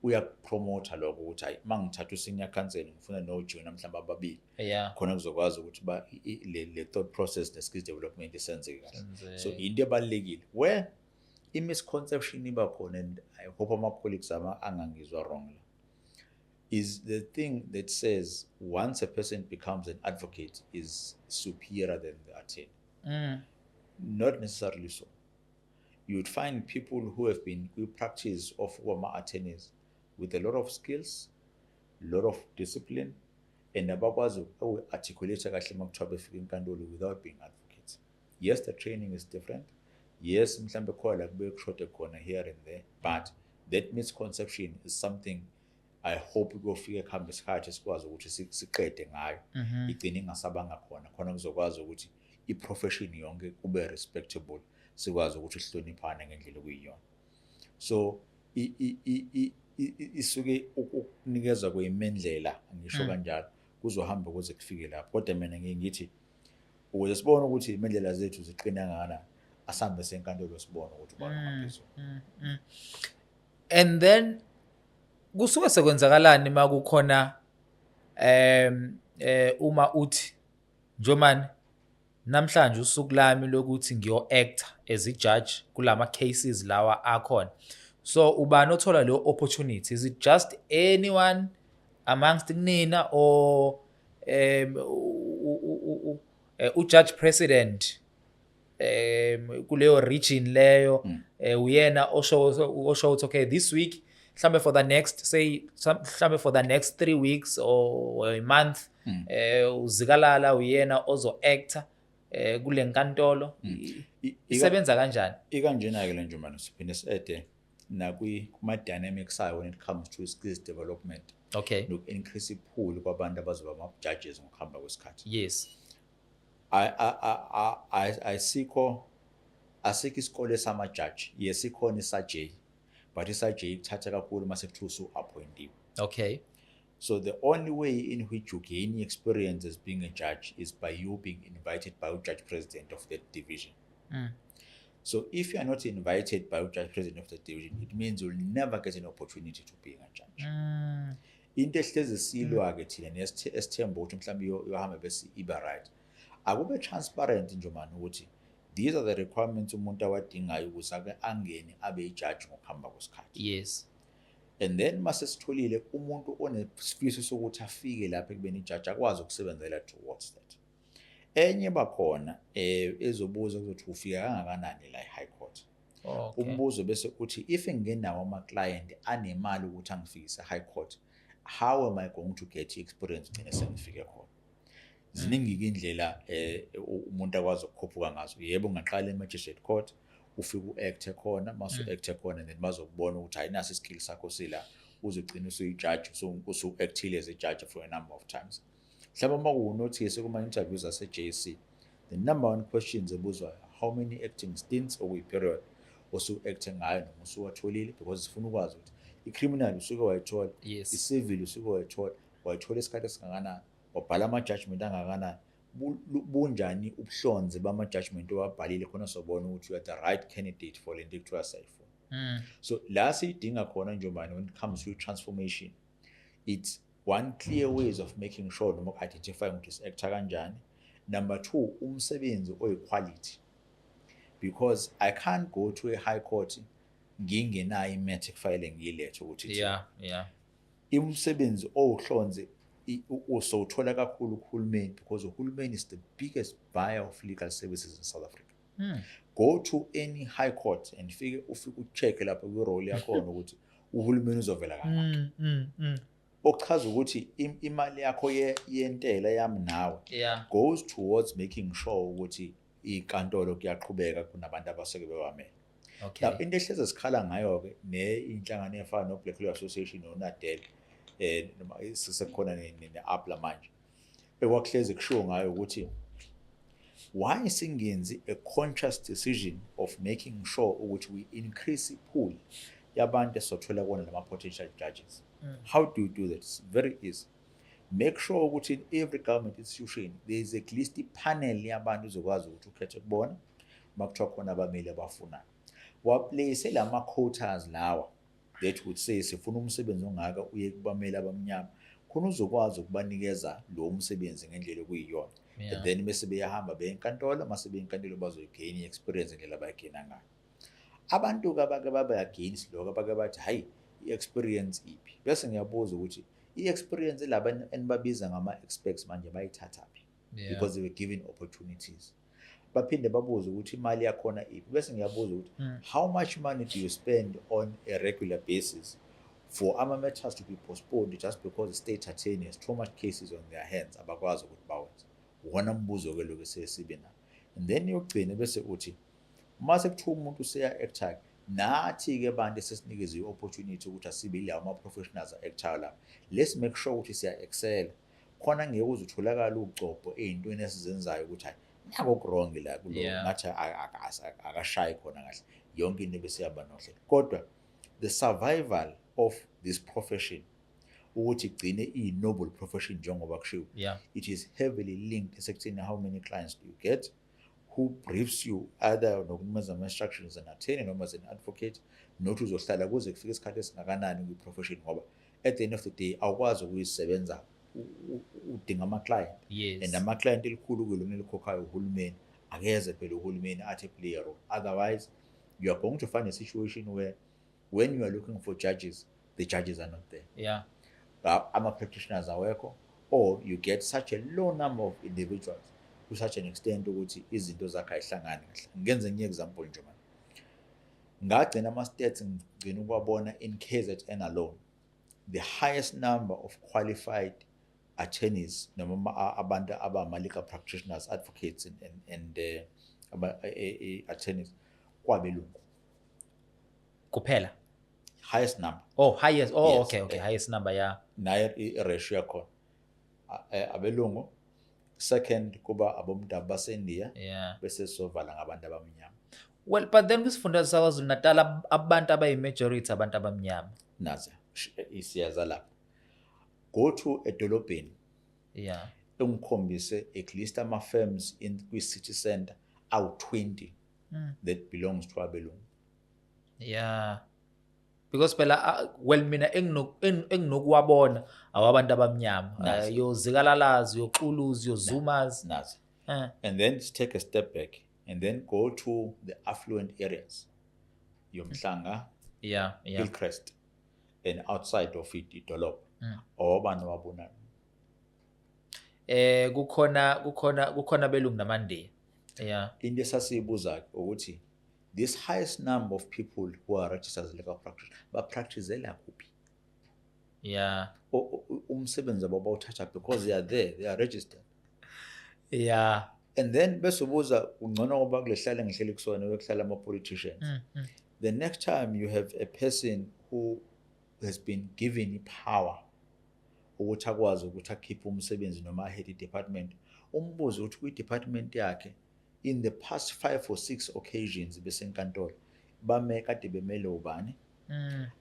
Speaker 2: uyakupromotha lokho ukuthi hayi, uma ngithatha u-senior counsel, ngifuna no-junior mhlawumbe ababili, khona kuzokwazi ukuthi le thought process ne-skills development isenzeke kahle. So into ebalulekile where i-misconception iba khona, and I hope ama-colleagues angangizwa wrong la, is the thing that says once a person becomes an advocate is superior than the attorney. Not necessarily so. You'd find people who have been kwi-practice of ama-attorneys with a lot of skills, lot of discipline, and abakwazi uku-articulate kahle uma kuthiwa befika enkantolo without being advocates. Yes, the training is different. Yes, mhlambe khona la kube kushode khona here and there, but that misconception is something I hope kuyofika ekuhamba isikhathi sikwazi ukuthi siqede ngayo, igcine ingasabanga khona, khona kuzokwazi ukuthi i-profession yonke kube respectable, sikwazi ukuthi sihloniphane ngendlela okuyiyona. So isuke ukunikezwa kweyimendlela, ngisho kanjalo, kuzohamba kuze kufike lapho. Kodwa mina ngiye ngithi ukuze sibone ukuthi imendlela zethu ziqina kangakanani, asambe senkantolo sibone ukuthi ubani ongaphezulu.
Speaker 1: And then kusuke sekwenzakalani makukhona uma uthi njomani namhlanje usuku lami lokuthi ngiyo act as a judge kulama cases lawa akhona? So ubani othola leyo opportunity? Is it just anyone amongst nina or u-judge president kuleyo region leyo, uyena osho ukuthi okay, this week mhlambe for the next, say mhlambe for the next 3 weeks or a month, uZikalala uyena ozo acta kule nkantolo? Isebenza kanjani?
Speaker 2: Ikanjena-ke le njumbane, siphinde si-ede nakwi-kuma-dynamics ayo when it comes to skills development noku-increase i-pool kwabantu abazoba ama-judges ngokuhamba kwesikhathi. Asikho isikole samajaji. Yes, ikhona i-SAJ, but i-SAJ ikuthatha kakhulu uma sekuthiwa usu-appointiwe. So the only way in which you gain experience as being a judge is by you being invited by a judge president of that division. So if you are not invited by a judge president of the division, it means you'll never get an opportunity to being a judge. Into ehlezi silwa-ke thina esithemba ukuthi mhlawumbe iyohamba bese iba right, akube transparent nje mani ukuthi these are the requirements umuntu awadingayo ukuze ake angene abe ijaji ngokuhamba kwesikhathi. And then mase sitholile umuntu onesifiso sokuthi afike lapha ekubeni ijaji, akwazi ukusebenzela towards that. Enye bakhona ezobuza ukuthi ufika kangakanani la e-high court. Umbuzo bese uthi, if ngingenawo ama-client anemali ukuthi angifikise high court, how am I going to get i-experience gcine sengifike khona? Ziningi-ke indlela umuntu akwazi ukukhuphuka ngazo. Yebo, ungaqala e-magistrate court, ufike u-acte khona, mase u-acte khona, then bazokubona ukuthi hayi, nasi iskill sakho sila, uzogcina usuyijaji, usu-actile as a judge for a number of times. Mhlawumbe uma kuwunothise kuma-interviews ase-JSC, the number one questions ebuzwayo, how many acting stints, okuyi-period osu-acte ngayo noma usuwatholile, because sifuna ukwazi ukuthi i-criminal usuke wayithola, i-civil usuke wayithola, wayithola isikhathi esingakanani, wabhala ama-judgment angakanani, bunjani ubuhlonze bama-judgment owabhalile, khona sobona ukuthi you are the right candidate for lento ekuthiwa siyayifuna. So la siyidinga khona njengoba when it comes to transformation, it's one clear ways of making sure noma uku-identify ukuthi si-acta kanjani. Number two, umsebenzi oyi-quality, because I can't go to a high court ngingenayo i-matter kufanele ngiyilethe ukuthi ithini. Umsebenzi owuhlonze usowuthola kakhulu kuhulumeni, because uhulumeni is the biggest buyer of legal services in South Africa. Go to any high court and ufike ucheck lapho kwi-roll yakhona ukuthi uhulumeni uzovela kangaki, okuchaza ukuthi imali yakho yentela yami nawe goes towards making sure ukuthi inkantolo kuyaqhubeka, kunabantu abasuke bewamele. Now into ehleze sikhala ngayo-ke ne inhlangano efana no-Black Law Association noNadel, noma sekukhona ne-APLA manje, ekwakuhlezi kushiwo ngayo ukuthi why singenzi a conscious decision of making sure ukuthi we increase i-pool yabantu esizothola kuwona lama-potential judges. How do you do that? It's very easy. Make sure ukuthi in every government institution there is at least i-panel yabantu uzokwazi ukuthi ukhethe kubona uma kuthiwa khona abameli abafunayo. Wa-place lama-quotas lawa that would say sifuna umsebenzi ongaka uye kubameli abamnyama, khona uzokwazi ukubanikeza lo msebenzi ngendlela okuyiyona. And then bese beyahamba beye enkantolo, mase beye enkantolo bazoyi-gain i-experience ngendlela abayi-gaina ngayo. Abantu-ke abake babe against lokho, abake bathi hayi, i-experience iphi, bese ngiyabuza ukuthi i-experience laba enibabiza ngama-experts manje bayithathaphi? Because they were given opportunities. Baphinde babuze ukuthi imali yakhona iphi, bese ngiyabuza ukuthi how much money do you spend on a regular basis for ama-matters to be postponed just because the state attorney has too much cases on their hands, abakwazi ukuthi bawenze? Wona mbuzo-ke lokhu esiye nawo. And then yokugcina bese uthi uma sekuthiwa umuntu useya-acta, nathi-ke bantu esesinikeze i-opportunity ukuthi asibe yilawo ama-professionals a-actayo lapha, let's make sure ukuthi siya-excela khona, ngeke uze utholakale ucopho ey'ntweni esizenzayo ukuthi hayi, nako ku-wrong la kulo, ngathi akashayi khona kahle yonke into, bese yaba nohlelo. Kodwa the survival of this profession, ukuthi igcine iyi-noble profession njengoba kushiwo, it is heavily linked esekutheni how many clients do you get, who briefs you, either nokunikeza ama-instructions as an attorney noma as an advocate, not uzohlala kuze kufike isikhathi esingakanani kwi-profession, ngoba at the end of the day awukwazi ukuyisebenza, udinga ama-client. And ama-client elikhulu kulona elikhokhayo uhulumeni. Akeze phela uhulumeni athi play a role, otherwise you are going to find a situation where when you are looking for judges, the judges are not there. Ama-practitioners awekho, or you get such a low number of individuals to such an extent ukuthi izinto zakhe ayihlangani kahle. Ngenze enye example nje manje, ngagcina ama-stats ngigcina ukuwabona in KZN alone, the highest number of qualified attorneys noma abantu abama-legal practitioners, advocates and attorneys kwabelungu.
Speaker 1: Kuphela?
Speaker 2: Highest number.
Speaker 1: Oh, highest. Oh.
Speaker 2: Yes.
Speaker 1: Okay, highest number, yeah.
Speaker 2: Nayo i-ratio yakhona, abelungu, second kuba abomdabu baseNdiya, bese sizovala ngabantu abamnyama.
Speaker 1: Well, but then kwisifundazwe saKwaZulu Natal abantu abayi-majority abantu abamnyama.
Speaker 2: Naze isiyaza lapho, go to edolobheni, ungikhombise at least ama-firms in kwi-city center awu-20 that belongs to abelungu.
Speaker 1: Yeah, because phela well, mina enginokuwabona awabantu abamnyama.
Speaker 2: Nazi.
Speaker 1: Yozikalalazi, yoxuluzi, yozumas.
Speaker 2: Nazi. And then take a step back and then go to the affluent areas, yoMhlanga, Hillcrest and outside of it, idolobha, obani wabonayo?
Speaker 1: Kukhona belungu namandiya, yeah.
Speaker 2: Into esasiyibuza ukuthi this highest number of people who are registered as legal practitioners ba-practicela kuphi? Umsebenzi wabo bawuthatha because they are there, they are registered. And then bese ubuza kungcono ngoba kulehlala ngihleli kusona bekuhlala ama-politicians. The next time you have a person who has been given power ukuthi akwazi ukuthi akhiphe umsebenzi noma a-head i-department, umbuze ukuthi kwi-department yakhe in the past 5 or 6 occasions besenkantolo bame kade bemele ubani?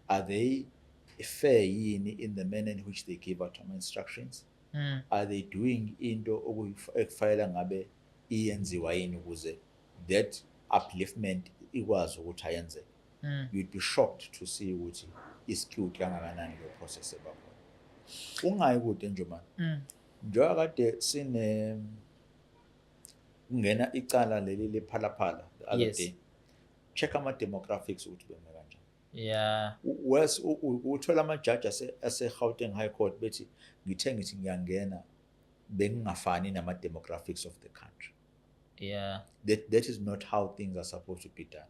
Speaker 2: Are they fair yini in the manner in which they give out ama-instructions? Are they doing into ekufanele ngabe iyenziwa yini ukuze that upliftment ikwazi ukuthi ayenzeke? You'd be shocked to see ukuthi i-skewed kangakanani leyo process ebakhona. Ungayi kude nje manje, njengoba kade sine kungena icala leli lePhala Phala the other day, check ama-demographics ukuthi beme kanjani. Wes uthola amajaji ase-Gauteng High Court bethi ngithe ngithi ngiyangena bengingafani nama-demographics of the country. That is not how things are supposed to be done.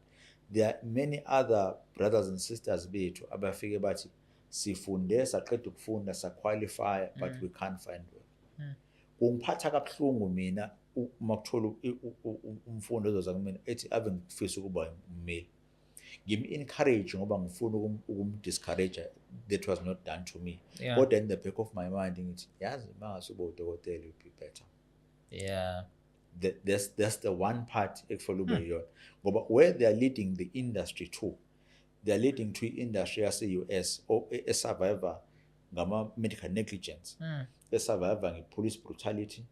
Speaker 2: There are many other brothers and sisters bethu abafike bathi sifunde, saqeda ukufunda, sa-qualify, but we can't find work. Kungiphatha kabuhlungu mina uma kuthola umfundi ozoza kumina ethi ave ngifisa ukuba ummeli. Ngim-encourage ngoba ngifuna ukum-discourage, that was not done to me. Kodwa in the back of my mind ngithi yazi mangase ube udokotela, you'd be better. That's the one part ekufanele ube yiyona, ngoba where they are leading the industry to, They are leading to i-industry yase-US e-survive ngama-medical negligence, e-survive nge-police brutality,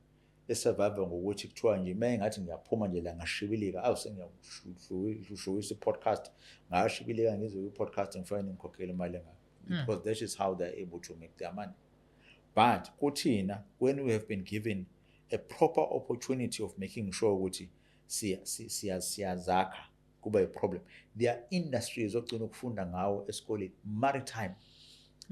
Speaker 2: e-survive ngokuthi kuthiwa nje uma engathi ngiyaphuma nje la ngashibilika, awu, sengiyashuwisa i-podcast, ngashibilika ngizwe kwi-podcast, ngifanele ngikhokhele imali engaka, because that is how they're able to make their money. But kuthina, when we have been given a proper opportunity of making sure ukuthi siyazakha, kuba i-problem. There are industries ogcina ukufunda ngawo esikoleni, maritime,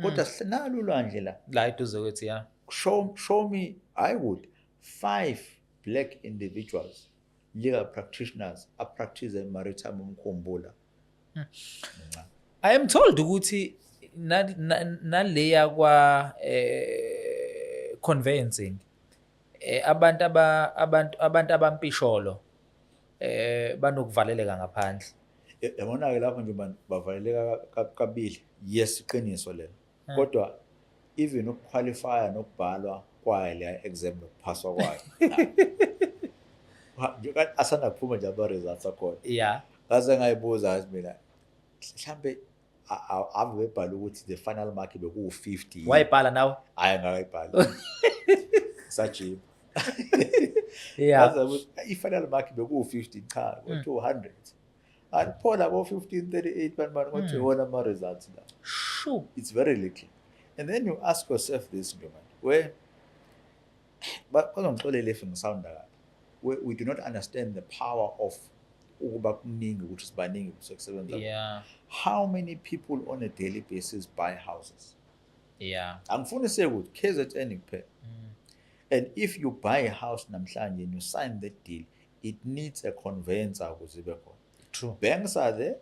Speaker 2: kodwa nalo ulwandle la.
Speaker 1: La eduze kwethu, ya.
Speaker 2: Show me, I would, five black individuals, legal practitioners, a-practice maritime umkhumbula.
Speaker 1: I am told ukuthi naleya kwa conveyancing, abantu abampisholo banokuvaleleka ngaphandle.
Speaker 2: Yabona-ke lapho nje bavaleleka kabili. Yes, iqiniso lelo, kodwa even ukuqualifya nokubhalwa kwayo leya exam nokuphaswa kwayo, asanda kuphuma nje ama-results akhona. Ngase ngayibuza, ngathi mina mhlambe ave bebhala ukuthi the final mark bekuwu-50.
Speaker 1: Wayibhala nawe?
Speaker 2: Hhayi, ngakayibhali, sajima. Ngaze ukuthi i-final mark bekuwu-50, cha, ngo-200 anipho labo 15 38 bani bani, kodwa iwona ama-results la. It's very little. And then you ask yourself this, Ntombi, where bazongixolela if ngisounda kabi, where we do not understand the power of ukuba kuningi, ukuthi sibaningi kusebenza. How many people on a daily basis buy houses? Angifuni sekuthi KZN kuphela. And if you buy a house namhlanje and you sign that deal, it needs a conveyancer ukuze ibe khona. Banks are there.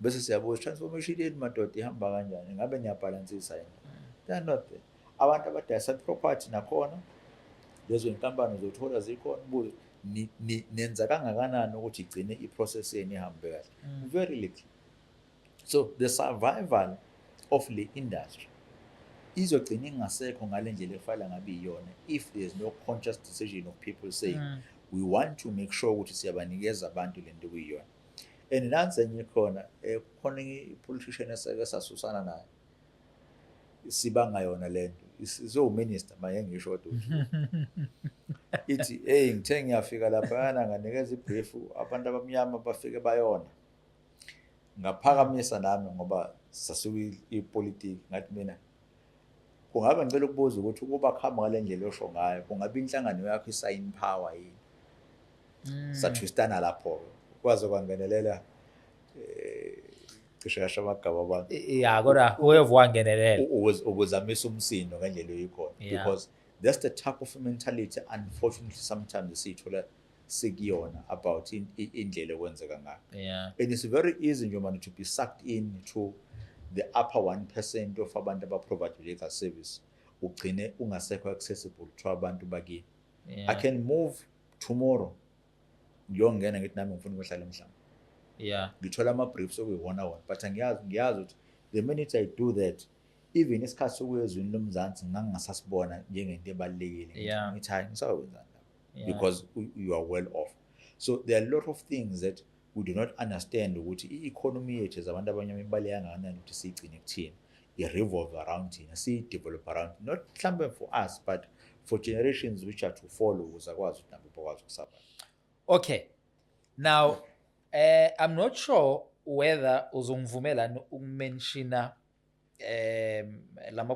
Speaker 2: Bese siyabuza, transformation yenu madoda ihamba kanjani? Ngabe niyabhalansisa yini? They are not there. Abantu abadayisa property nakhona, lezo inkampani uzothola zikhona, ubuze nenza kangakanani ukuthi igcine i-process yenu ihambe kahle? Very little. So the survival of the industry izogcina ingasekho ngale ndlela efanele ngabe iyona if there is no conscious decision of people saying, "We want to make sure ukuthi siyabanikeza abantu lento kuyiyona." And nansi enye khona, khona i-politician eseke sasusana nayo sibanga yona lento, izowu-minister manje, ngisho kodwa ithi, "Hey, ngithe ngiyafika laphayana nganikeza ibrief, abantu abamnyama bafike bayona." Ngaphakamisa nami ngoba sasuka ipolitiki, ngathi mina kungabe ngicela ukubuza ukuthi ukuba kuhamba ngale ndlela osho ngayo, kungabe inhlangano yakho isayini power yini? Sathwistana lapho, kwaze kwangenelela cishe yasho amagama abantu.
Speaker 1: Ya, kodwa whoever wangenelela.
Speaker 2: Ukuzamisa umsindo ngendlela oyikhona, because that's the type of mentality, unfortunately, sometimes siyithola sikuyona about indlela ekwenzeka ngayo. And it's very easy nje manje to be sucked in to the upper 1% of abantu aba-provide legal service, ugcine ungasekho accessible to abantu bakini. I can move tomorrow, ngiyongena ngithi nami ngifuna ukuhlala emhlaba, ngithola ama-briefs okuyiwona wona, but angiyazi, ngiyazi ukuthi the minute I do that, even isikhathi sokuya ezweni lomzansi ngangingasasibona njengento ebalulekile. Ngithi, ngithi hayi, ngisakwenzani lapho? Because you are well off. So there are a lot of things that we do not understand, ukuthi i-economy yethu as abantu abanyama ibaluleke kangakanani ukuthi siyigcine kuthina, i-revolve around thina, siyi-develop around, not mhlawumbe for us but for generations which are to follow, ukuze akwazi ukuthi nabo bakwazi ukusurvive.
Speaker 1: Okay. Now, I'm not sure whether uzongivumela ukumentiona lama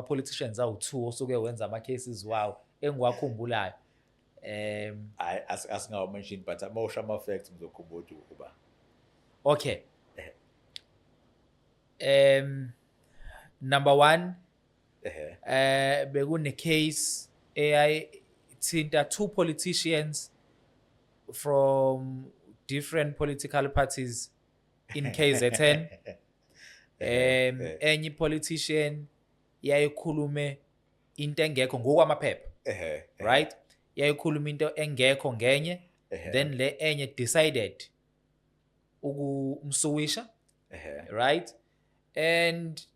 Speaker 1: politicians awu2 osuke wenza ama cases wawo engiwakhumbulayo.
Speaker 2: Hayi, asingawa-mention, but uma usho ama-facts ngizokhumbula ukuthi uba.
Speaker 1: Okay. Number 1, bekune case eyayithinta two politicians from different political parties in KZN. Enye politician yayikhulume into engekho ngokwamaphepha, right? Yayikhuluma into engekho ngenye, then le enye decided ukumsuwisha, right? And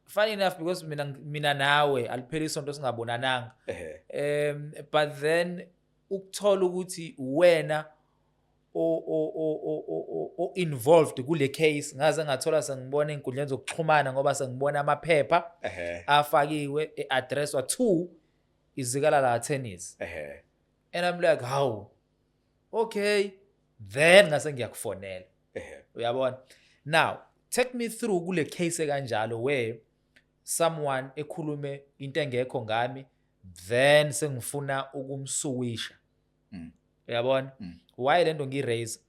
Speaker 1: funny enough, because mina nawe alipheli isonto singabonananga, but then ukuthola ukuthi wena O involved kule case, ngaze ngathola sengibona ey'nkundleni zokuxhumana ngoba sengibona amaphepha afakiwe e-addresswa to iZikalala Attorneys. And I'm like, "How? Okay." Then ngase ngiyakufonela. Uyabona, now take me through kule case kanjalo where someone ekhulume into engekho ngami, then sengifuna ukumsuwisha. Uyabona?
Speaker 2: Mm.
Speaker 1: Why lento ngi-raise?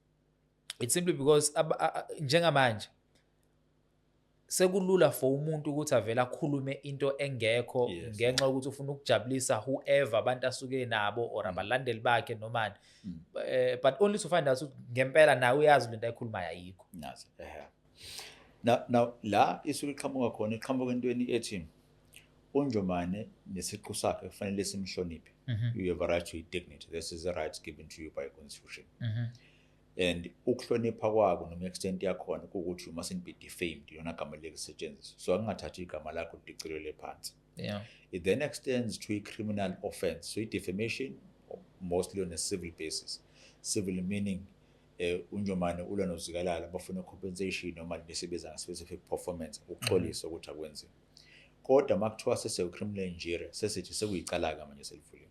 Speaker 1: It's simply because njengamanje sekulula for umuntu ukuthi avele akhulume into engekho ngenxa yokuthi ufuna ukujabulisa whoever abantu asuke nabo or abalandeli bakhe nomani, but only to find out ukuthi ngempela nawe uyazi lento ayikhulumayo ayikho.
Speaker 2: Nazi. Now la isuke iqhamuka khona, iqhamuka entweni ethi uNjomane nesiqu sakhe kufanele simhloniphe. You have a right to your dignity. This is a right given to you by constitution. And ukuhlonipha kwako noma extent yakhona kuwukuthi you mustn't be defamed, iyona gama lelisetshenziswa. So angingathathi igama lakho lidicilelwe phansi. It then extends to a criminal offense. So defamation mostly on a civil basis. Civil meaning uNjomane ulwa noZikalala, bafuna compensation noma lesibiza nge-specific performance, ukuxolisa ukuthi akwenziwe. Kodwa uma kuthiwa sese-criminal injury, sesithi sekuyicala-ke manje selivuliwe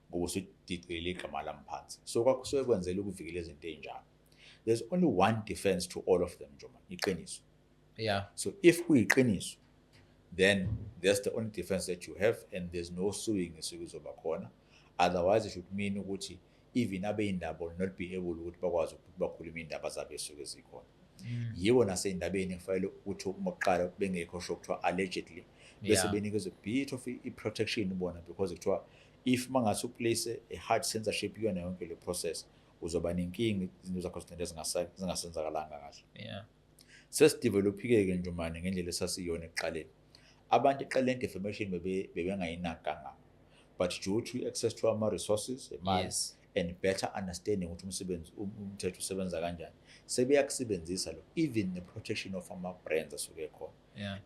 Speaker 2: ngoba usudicilele igama lami phansi. So kwakusuke kwenzela ukuvikela izinto ey'njalo. There's only one defense to all of them, Njomane, iqiniso. So if kuyiqiniso, then that's the only defense that you have and there's no suing esuke izoba khona. Otherwise it should mean ukuthi even abey'ndaba will not be able ukuthi bakwazi ukuthi bakhulume iy'ndaba zabo esuke zikhona. Yiwo nasey'ndabeni kufanele ukuthi uma kuqala bengekho sure, kuthiwa allegedly, bese benikezwe bit of i-protection bona, because kuthiwa if mangase u-place a hard censorship kuyona yonke le process, uzoba nenkinga, izinto zakho zigcine zingasenzakalanga kahle. Sesi-develop-ile-ke Njomane ngendlela esasiyona ekuqaleni. Abantu ekuqaleni defamation bebengayinaki kangako, but due to access to ama-resources, imali and better understanding ukuthi umsebenzi umthetho usebenza kanjani, sebeyakusebenzisa lo, even the protection of ama-brands asuke ekhona.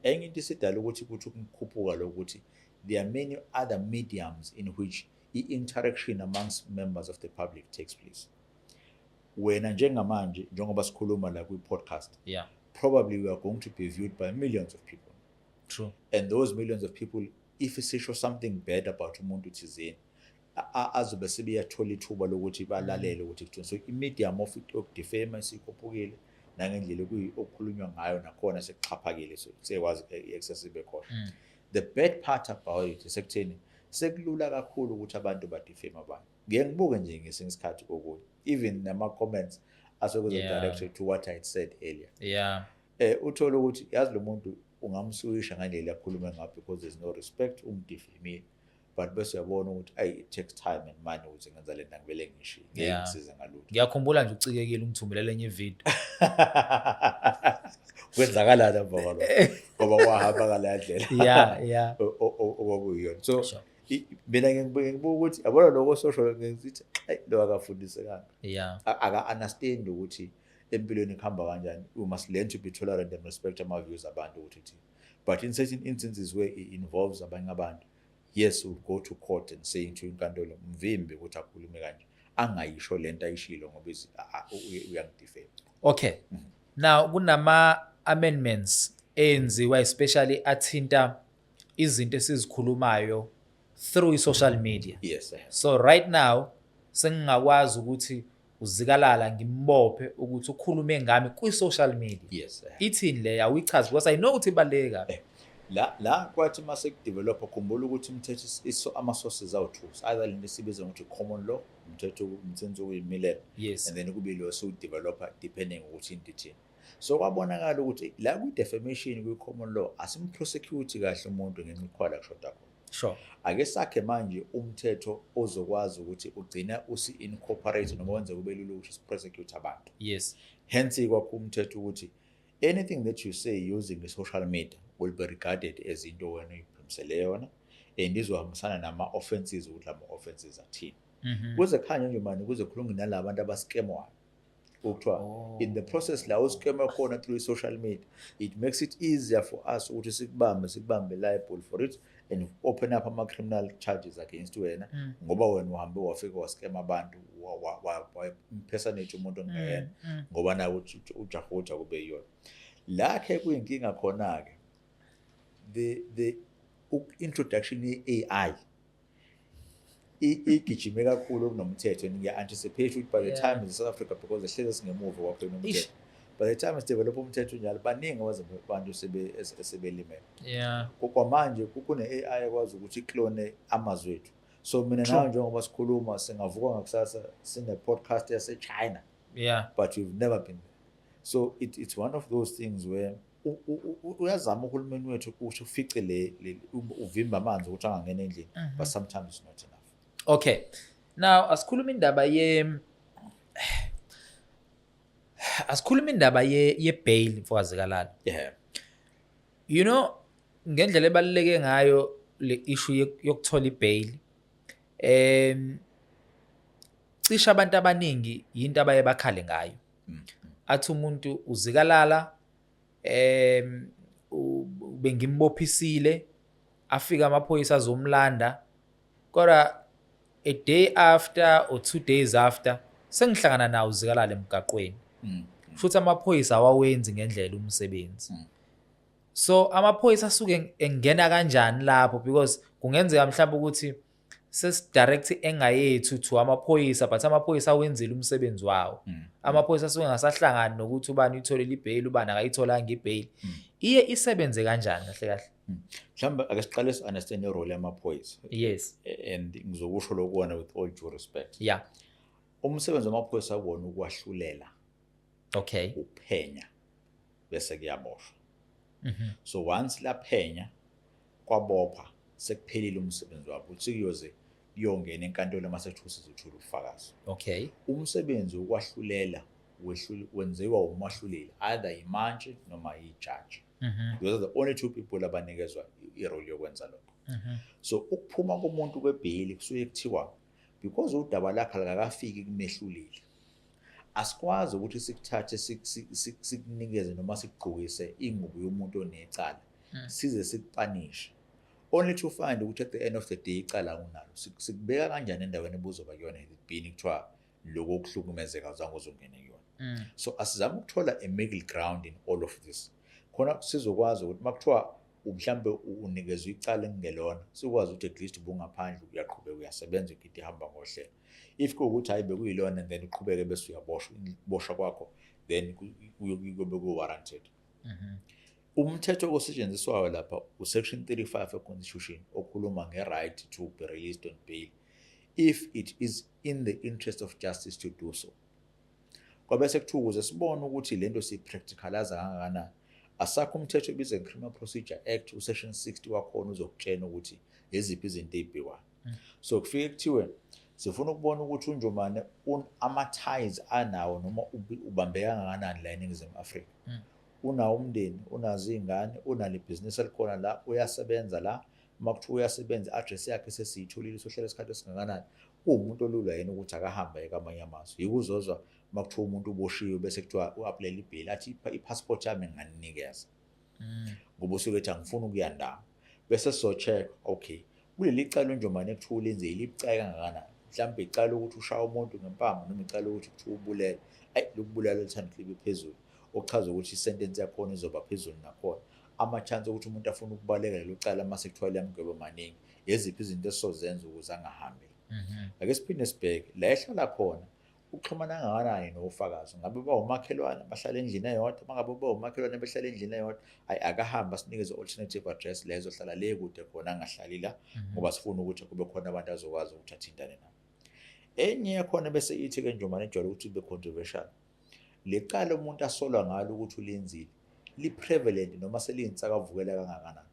Speaker 2: Enye into isidala ukuthi kuthi ukukhuphuka lokuthi there are many other mediums in which i-interaction amongst members of the public takes place. Wena njengamanje, njengoba sikhuluma la kwi-podcast, probably we are going to be viewed by millions of people and those millions of people, if sisho something bad about umuntu thizeni, azobe sebeyathola ithuba lokuthi balalele ukuthi kuthiwa. So i-medium of yoku-defame isikhuphukile nangendlela okukhulunywa ngayo nakhona sekuxhaphakile, so seyakwazi i-access ibe khona. The bad part about it isekutheni sekulula kakhulu ukuthi abantu ba-defame abantu. Ngeke ngibuke nje ngesinye isikhathi kokunye, even nama-comments asuke directed to what I had said earlier, uthole ukuthi yazi lo muntu ungamsuwisha ngendlela akhulume ngayo because there's no respect, um-defame, but bese uyabona ukuthi ayi, it takes time and money ukuze ngenza le nto, angivele ngishiye, ngeke ngisize ngalutho.
Speaker 1: Ngiyakhumbula nje ucikekile ungithumelela enye ividiyo.
Speaker 2: Kwenzakalani emva kwalokho? Ngoba kwahamba ngaleya ndlela okwakuyiyona. So mina ngibuka ukuthi yabona lokho social, ngithi ayi, lo akafundisekanga, aka-understand ukuthi empilweni kuhamba kanjani. We must learn to be tolerant and respect ama-views abantu ukuthi thini, but in certain instances where it involves abanye abantu, yes, we'll go to court and say into inkantolo, mvimbe ukuthi akhulume kanje, angayisho lento ayishilo ngoba uyangi-defame.
Speaker 1: Okay. Now kunama amendments enziwa, especially athinta izinto esizikhulumayo through i-social media. So right now sengingakwazi ukuthi uZikalala ngimbophe ukuthi ukhulume ngami kwi-social media. Ithini le? Awuyichazi because I know ukuthi ibaluleke kabi.
Speaker 2: La kwathi mase ku-develop, khumbula ukuthi umthetho ama-sources awu-two, either lento esibiza ngokuthi common law, umthetho okuyimilela, and then kube lo esiwu-developa depending ukuthi into ithini. So kwabonakala ukuthi la kwi-defamation kwi-common law asim-prosecute kahle umuntu ngenxa yokukhwala kushoda khona. Ake sakhe manje umthetho ozokwazi ukuthi ugcina usi-incorporate noma wenze kube lula ukuthi si-prosecute abantu. Hence kwakho umthetho ukuthi anything that you say using the social media will be regarded as into wena oyiphimisele yona and izohambisana nama-offenses, ukuthi lama-offenses athini. Kuze kukhanye nje manje kuze khulunge nalaba bantu aba-scamwayo, okuthiwa in the process la u-scamwe khona through social media, it makes it easier for us ukuthi sikubambe liable for it and open up ama-criminal charges against wena ngoba wena uhambe wafika wa-scam abantu, wa-impersonate umuntu ongeyena, ngoba nawe ujaha ukuthi akube yiyona. La-ke kuyinkinga khona-ke, the introduction ye-AI igijime kakhulu kunomthetho, and ngiya-anticipate ukuthi by the time in South Africa, because ehlezi singemuva kwakhona umthetho, by the time si-develop umthetho njalo, baningi abantu esebelimele. Kwamanje kune-AI ekwazi ukuthi i-clone amazwi ethu, so mina nawe njengoba sikhuluma singavuka ngakusasa sine-podcast yase-China, but we've never been there. So it's one of those things where uyazama uhulumeni wethu ukuthi ufice le uvimba amanzi ukuthi angangena endlini, but sometimes it's not enough.
Speaker 1: Okay, now asikhuluma indaba ye bail, mfoka Zikalala. Ngendlela ebaluleke ngayo le issue yokuthola i-bail, cishe abantu abaningi yinto abaye bakhale ngayo. Athi umuntu uZikalala bengimbophisile, afika amaphoyisa azomlanda, kodwa a day after or 2 days after sengihlangana nawo uZikalala emgaqweni, futhi amaphoyisa awawenzi ngendlela umsebenzi. So amaphoyisa asuke engena kanjani lapho? Because kungenzeka mhlawumbe ukuthi sesi-direct engayethu to amaphoyisa, but amaphoyisa awenzile umsebenzi wawo. Amaphoyisa asuke engasahlangani nokuthi ubani uyitholile i-bail, ubani akayitholanga i-bail. Iye isebenze kanjani kahle kahle?
Speaker 2: Mhlawumbe ake siqale si-understand i-role yamaphoyisa. And ngizokusho lokuwona with all due respect, umsebenzi wamaphoyisa akuwona ukwahlulela, uphenya bese kuyaboshwa. So once laphenya kwabopha, sekuphelile umsebenzi wabo, uthi kuyoze kuyongena enkantolo mase kuthiwa sizothola ubufakazi. Umsebenzi wokwahlulela wenziwa umahluleli, either imantshi noma ijaji. Those are the only two people abanikezwa i-role yokwenza lokho. So ukuphuma komuntu kwebheyili kusuke kuthiwa because udaba lakhe alikakafiki kumehluleli, asikwazi ukuthi sikuthathe sikunikeze noma sikugqokise ingubo yomuntu onecala size sikupanishe, only to find ukuthi at the end of the day icala unalo. Sikubeka kanjani endaweni ebuzoba kuyona been kuthiwa lokho okuhlukumezeka azange uzongene kuyona? So asizame ukuthola a middle ground in all of this, khona sizokwazi ukuthi makuthiwa mhlambe unikezwe icala ekungelona, sikwazi ukuthi at least ubungaphandle, uyaqhubeka uyasebenza, into ihamba ngohlelo. If kuwukuthi hayi, bekuyilona, and then uqhubeke bese uyaboshwa, ukuboshwa kwakho then kuyobe ku-warranted. Umthetho osetshenziswayo lapha u-section 35 we-constitution, okhuluma nge-right to be released on bail if it is in the interest of justice to do so. Kwabe sekuthiwa ukuze sibone ukuthi lento siyi-practicalize kangakanani, asakho umthetho obizwa nge-Criminal Procedure Act, u-section 60 wakhona uzokutshena ukuthi eziphi izinto ey'bhekwayo. So kufike kuthiwe sifuna ukubona ukuthi uNjomane ama-ties anawo noma ubambeka kangakanani la eNingizimu Afrika, unawo umndeni, unazo iy'ngane, unalo ibhizinisi elikhona la, uyasebenza la. Uma kuthiwa uyasebenza, i-address yakhe sesiyitholile, usohlala isikhathi esingakanani, kuwumuntu olula yena ukuthi akahambe aye kwamanye amazwe. Yiko uzozwa uma kuthiwa umuntu uboshiwe bese kuthiwa u-applyele ibheyili, athi i-passport yami nginganinikeza, ngoba usuke ethi angifuni ukuya ndawo. Bese sizo-check, okay, kuleli cala uNjomane ekuthiwa ulenze libucayi kangakanani? Mhlawumbe icala ukuthi ushaya umuntu ngempama noma icala ukuthi kuthiwa ubulele. Ayi, lokubulala lithanda libe phezulu, okuchaza ukuthi isentence yakhona izoba phezulu nakhona. Ama-chance okuthi umuntu afune ukubaleka lelo cala mase kuthiwa liyamgwebo maningi. Eziphi izinto esizozenza ukuze angahambi? Ake siphinde sibheke la ehlala khona, uxhumana kangakanani nofakazi? Ngabe bawumakhelwane, bahlala endlini eyodwa? Uma ngabe bawumakhelwane, behlala endlini eyodwa, ayi, akahambe asinikeze alternative address la ezohlala le kude khona, angahlali la, ngoba sifuna ukuthi kube khona abantu azokwazi ukuthi athintane nabo. Enye yakhona bese ithi-ke, Njomane, ejwayele ukuthi ibe controversial, le cala umuntu asolwa ngalo ukuthi ulenzile li-prevalent noma seliyinsakavukela kangakanani.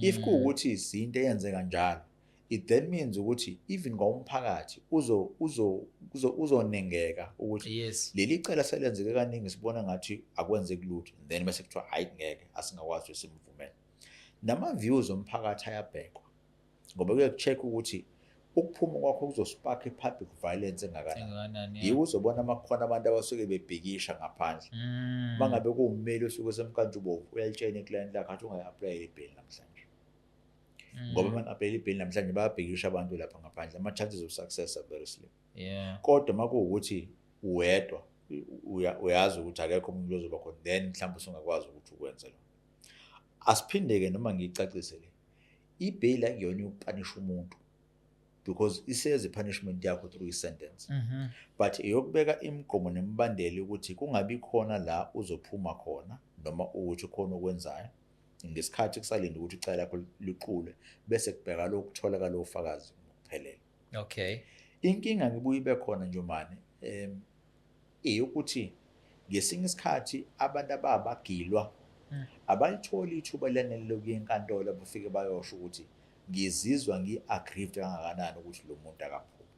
Speaker 2: If kuwukuthi sinto eyenzeka njalo, it then means ukuthi even ngomphakathi uzo uzo uzo uzonengeka ukuthi leli cala selenzeke kaningi, sibona ngathi akwenzeki lutho, then bese kuthiwa hayi, ngeke, asingakwazi ukuthi simvumele. Nama-views omphakathi ayabhekwa, ngoba kuye ku-check ukuthi ukuphuma kwakho kuzo-spark i-public violence engakanani.
Speaker 1: Engakanani, yeah.
Speaker 2: Yiwo uzobona uma kukhona abantu abasuke bebhikisha ngaphandle. Uma ngabe kuwummeli osuke semkantshubovu, uyalitshela iklayenti lakhe athi ungayi-applyeli ibheyili namhlanje. Ngoba uma ngi-applyela ibheyili namhlanje, bayabhekisha abantu lapha ngaphandle, ama-chances of success are very slim. Kodwa uma kuwukuthi uwedwa, uyazi ukuthi akekho umuntu ozoba khona, then mhlawumbe usungakwazi ukuthi ukwenze lokho. Asiphinde-ke noma ngiyicacise le, ibheyili akuyona yokupanisha umuntu, because iseze i-punishment yakho through i-sentence, but eyokubeka imigomo nemibandela ukuthi kungabi khona la uzophuma khona noma ukuthi khona okwenzayo ngesikhathi kusalinde ukuthi icala lakho liqulwe, bese kubheka lokhu kutholakala ofakazi ngokuphelele. Inkinga ngibuye ibe khona nje mane eyokuthi ngesinye isikhathi abantu ababagilwa abalitholi ithuba lanele lokuya enkantolo, bafike bayosho ukuthi ngizizwa ngi-aggrieved kangakanani ukuthi lo muntu akaphumi,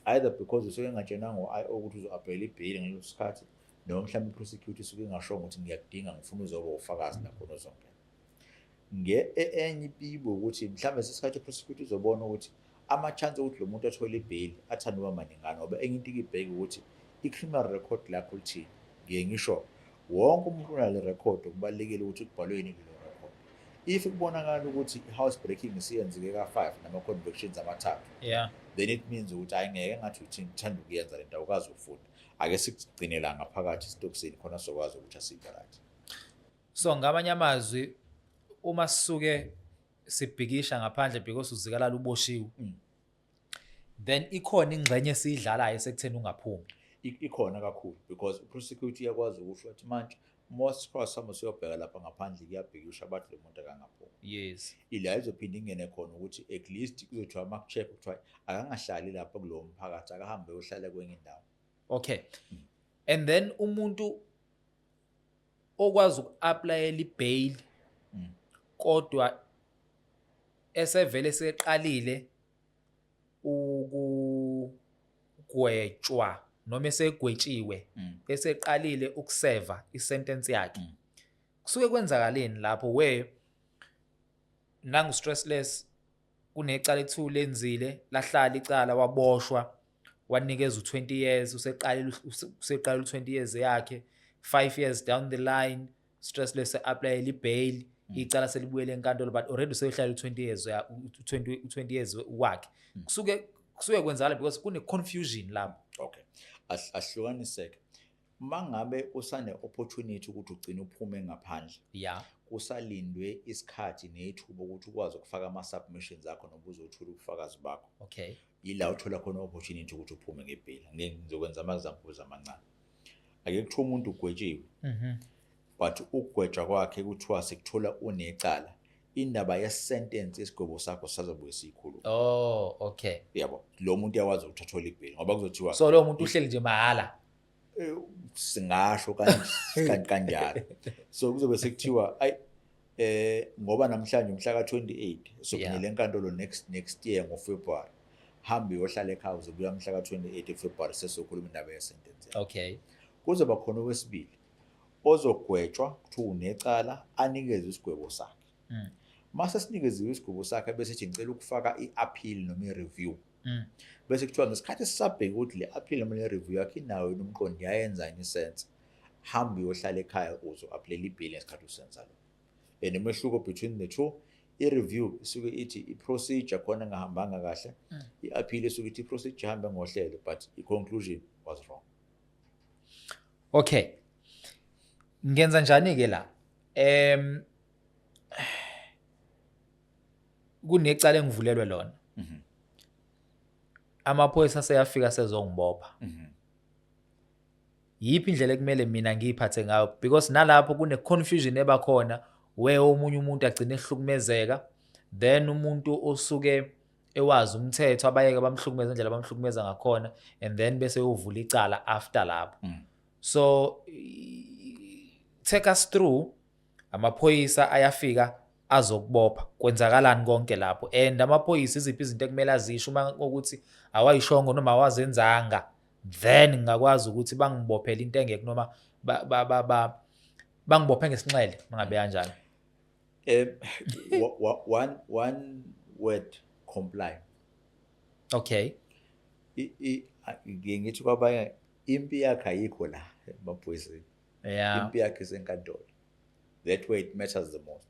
Speaker 2: either because usuke engatshenanga ngo-IO ukuthi uzo-applyela ibheyili ngaleso sikhathi, noma mhlawumbe i-prosecutor isuke ingashongo ukuthi ngiyakudinga, ngifuna uzoba ufakazi lakhona ozongena. Enye ibibo ukuthi mhlawumbe sesikhathi i-prosecutor izobona ukuthi ama-chance okuthi lo muntu athole ibheyili athanda ukuba maningana, ngoba enye into ikibheke ukuthi i-criminal record lakho lithini. Ngiye ngisho wonke umuntu unale record, kubalulekile ukuthi kubhalwe yini kulelo record. If kubonakala ukuthi i-house breaking isiyenzeke ka-5 nama-convictions amathathu, then it means ukuthi hayi, ngeke ngathi uthi ngithanda ukuyenza lento, awukazi ufunda, ake sikugcine la ngaphakathi esitokisini khona sizokwazi ukuthi asibe right.
Speaker 1: So ngamanye amazwi, uma sisuke sibhikisha ngaphandle because uZikalala uboshiwe, then ikhona ingxenye esiyidlalayo esekutheni ungaphumi.
Speaker 2: Ikhona kakhulu, because i-prosecutor iyakwazi ukusho ukuthi manje most cross sihamba siyobheka lapha ngaphandle, kuyabhikisha, bathi lo muntu akangaphumi. Ila izophinde ingene khona ukuthi at least kuzothiwa uma-check kuthiwa akangahlali lapha kulowo mphakathi, akahambe ayohlala kwenye indawo.
Speaker 1: Okay, and then umuntu okwazi uku-applyela i-bail kodwa esevele seqalile ukugwetshwa noma esegwetshiwe, eseqalile ukuseva i-sentence yakhe, kusuke kwenzakaleni lapho where nangu Stressless kunecala ekuthiwa lenzile, lahlala icala, waboshwa, wanikeza u20 years, useqalile u20 years yakhe, 5 years down the line Stressless applyela i-bail, icala selibuyele enkantolo, but already useyohlala u20 years u20 years wakhe? Kusuke kwenzakala because kune confusion lapho.
Speaker 2: Okay, asihlukaniseke. Mangabe usane opportunity ukuthi ugcine uphume ngaphandle kusalindwe isikhathi nethuba ukuthi ukwazi ukufaka ama-submissions akho noma uzothula ubufakazi bakho, ila uthola khona opportunity ukuthi uphume ngebheyili. Ngeke ngizokwenza ama-examples amancane. Ake kuthiwa umuntu ugwetshiwe, but ukugwetshwa kwakhe kuthiwa sikuthola unecala, indaba ye-sentence, isigwebo sakho, sisazobuye siyikhulume.
Speaker 1: Oh, okay.
Speaker 2: Yabo, lo muntu uyakwazi ukuthi athole ibheyili ngoba kuzothiwa
Speaker 1: So lo muntu uhleli nje mahhala.
Speaker 2: Singasho kanjalo. So kuzobe sekuthiwa ayi, ngoba namhlanje umhla ka-28, sokunyele enkantolo next year ngoFebruary, hamba uyohlala ekhaya, uzobuya mhla ka-28 eFebruary, sesokhuluma indaba ye-sentence yakho. Kuzoba khona owesibili ozogwetshwa, kuthiwa unecala, anikezwe isigwebo sakhe. Mase sinikeziwe isigwebo sakhe, bese ethi ngicela ukufaka i-appeal noma i-review. Bese kuthiwa ngesikhathi sisabheka ukuthi le appeal noma le review yakho inayo yini umqondo, iyayenza yini i-sense, hamba uyohlala ekhaya, uzo-applyela ibheyili ngesikhathi usenza lokho. And umehluko between the two, i-review isuke ithi i-procedure khona engahambanga kahle, i-appeal isuke ithi i-procedure ihambe ngohlelo but i-conclusion was wrong.
Speaker 1: Okay, ngenza njani ke la? Kunecala engivulelwe lona. Amaphoyisa aseyafika sezongibopha. Yiphi indlela ekumele mina ngiyiphathe ngayo? Because nalapho kune confusion ebakhona where omunye umuntu agcine ehlukumezeka, then umuntu osuke ewazi umthetho abayeke bamhlukumeza indlela abamhlukumeza ngakhona, and then bese uyovula icala after lapho. So take us through, amaphoyisa ayafika azokubopha, kwenzakalani konke lapho, and amaphoyisa iziphi izinto ekumele azisho uma ukuthi awayishongo noma awazenzanga, then ngingakwazi ukuthi bangibophele into engekho noma bangibophe ngesinxele mangabe kanjalo?
Speaker 2: One word: comply. Ngiye ngithi kwabanye impi yakhe ayikho la emaphoyiseni. Impi yakhe isenkantolo. That way it matters the most.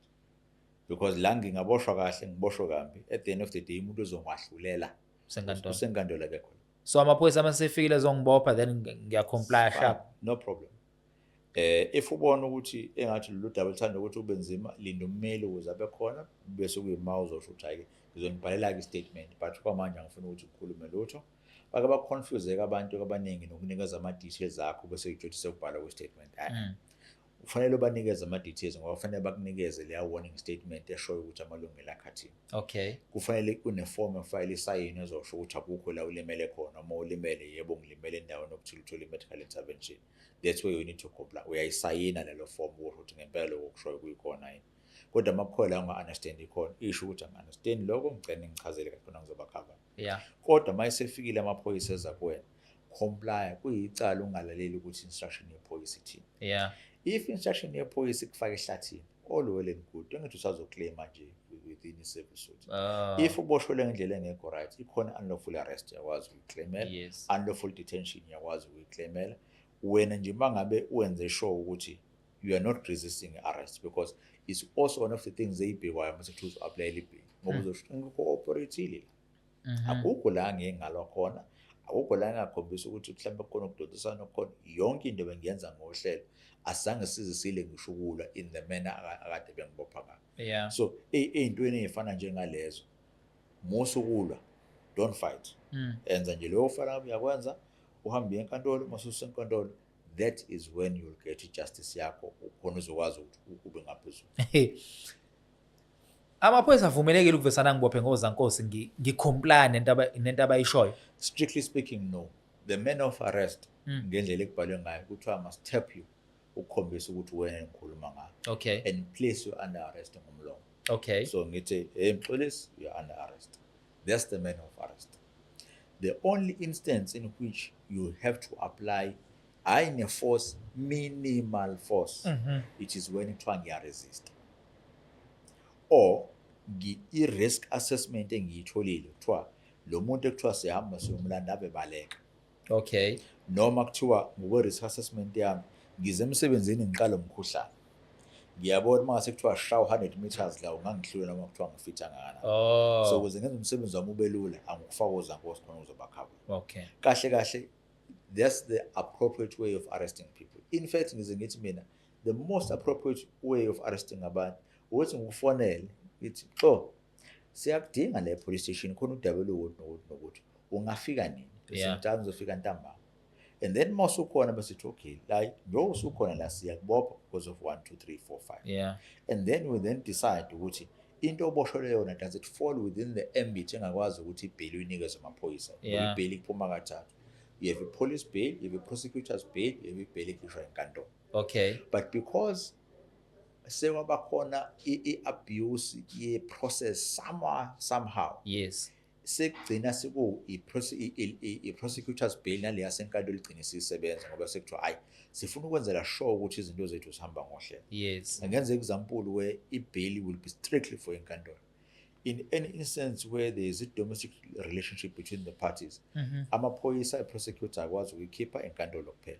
Speaker 2: Because la ngingaboshwa kahle, ngiboshwe kambi, at the end of the day umuntu ozongwahlulela
Speaker 1: Usenkantolo.
Speaker 2: Usenkantolo, akekho.
Speaker 1: So amaphoyisa masefikile ezongibopha, then ngiya-comply
Speaker 2: Fine,
Speaker 1: sharp.
Speaker 2: No problem. If ubona ukuthi engathi lolu daba luthanda ukuthi ube nzima, linda ummeli ukuze abe khona, bese kuyima uzosho ukuthi, "Hhayi, ngizonibhalela-ke i-statement, but kwamanje angifuni ukuthi kukhulume lutho." Bake ba-confuse-ke abantu abaningi nokunikeza ama-details akho, bese kuthiwa sekubhalwa kwi-statement. Hhayi, kufanele ubanikeze ama-details ngoba kufanele bakunikeze leya warning statement eshoyo ukuthi amalungelo akho athini. Kufanele kunefomu efayile isayini ezosho ukuthi akukho la ulimele khona. Uma ulimele, yebo, ngilimele endaweni okuthile, uthole i-medical intervention. That's where you need to comply. Uyayisayina lelo form ukusho ukuthi ngempela lokho okushoyo kuyikhona yini. Kodwa uma kukhona la unga-understand khona, isho ukuthi, "Angi-understand lokho, ngicela ningichazele kahle khona ngizoba-cover." Kodwa uma esefikile amaphoyisa eza kuwena, comply. Kuyicala ungalaleli ukuthi instruction yephoyisa ithini. If instruction yephoyisa ikufaka ehlathini, all well and good, engithi usazoclaima nje within i-service suit. If uboshelwe ngendlela engekho right, ikhona unlawful arrest, uyakwazi ukuyiclaimela. Unlawful detention, uyakwazi ukuyiclaimela. Wena nje uma ngabe wenze sure ukuthi you are not resisting arrest, because it's also one of the things eyibhekwayo mase kuthiwa uzo-applyela i-bail, ngoba uzosho ngikho-cooperate-ile la, akukho la ngike ngalwa khona, akukho la ngingakhombisa ukuthi mhlawumbe kukhona ukudonsisana okukhona, yonke into bengiyenza ngohlelo, asizange size sile ngisho ukulwa in the manner akade bengibopha ngayo. So ey'ntweni ey'fana njengalezo, musa ukulwa, don't fight. Enza nje leyo ufana ngabe uyakwenza, uhambe uye enkantolo. Uma ususenkantolo, that is when you'll get i-justice yakho, khona uzokwazi ukuthi ube ngaphezulu.
Speaker 1: Amaphoyisa avumelekile ukuvesana ngibophe ngozankosi, ngi-comply nento abayishoyo?
Speaker 2: Strictly speaking, no. The manner of arrest, ngendlela ekubhalwe ngayo, kuthiwa must tap you ukukhombisa ukuthi wena engikhuluma ngayo and place you under arrest ngomlomo. So ngithi, "Hey Mxolisi, you are under arrest." That's the manner of arrest. The only instance in which you have to apply, hayi ne-force, minimal force, it is when kuthiwa ngiya-resist or i-risk assessment engiyitholile, kuthiwa lo muntu ekuthiwa siyahamba siyomlanda ave baleka, noma kuthiwa ngokwe-risk assessment yami ngize emsebenzini ngiqala umkhuhlane, ngiyabona uma ngase kuthiwa shaw 100 meters la ungangihlula noma kuthiwa ngifitha kangakanani. So ukuze ngenze umsebenzi wami ube lula, angikufaka ozankosi khona uzobakhava. Kahle kahle, that's the appropriate way of arresting people. In fact, ngize ngithi mina the most appropriate way of arresting abantu ukuthi ngikufonele ngithi, "Xo, siyakudinga le police station, khona udaba olukuthi nokuthi nokuthi, ungafika nini?" Bese ngithi, "Ngizofika ntambama." And then uma usukhona, bese sithi, "Okay, la njengoba usukhona la, siyakubopha because of 1 2 3 4 5." And then we then decide ukuthi into oboshelwe yona, does it fall within the ambit engakwazi ukuthi ibheli uyinikezwe amaphoyisa? Ngoba ibheli iphuma kathathu. You have a police bail, you have a prosecutor's bail, you have ibheli ekhishwa enkantolo. But because sekwabakhona i-abuse ye-process somewhere, somehow, sekugcina seku i-prosecutor's bail nale yasenkantolo igcine isisebenza, ngoba sekuthiwa, hayi, sifuna ukwenzela sure ukuthi izinto zethu zihamba ngohlelo. Ngenze example where i-bail will be strictly for inkantolo. In any instance where there is a domestic relationship between the parties, amaphoyisa, i-prosecutor akwazi ukuyikhipha, enkantolo kuphela.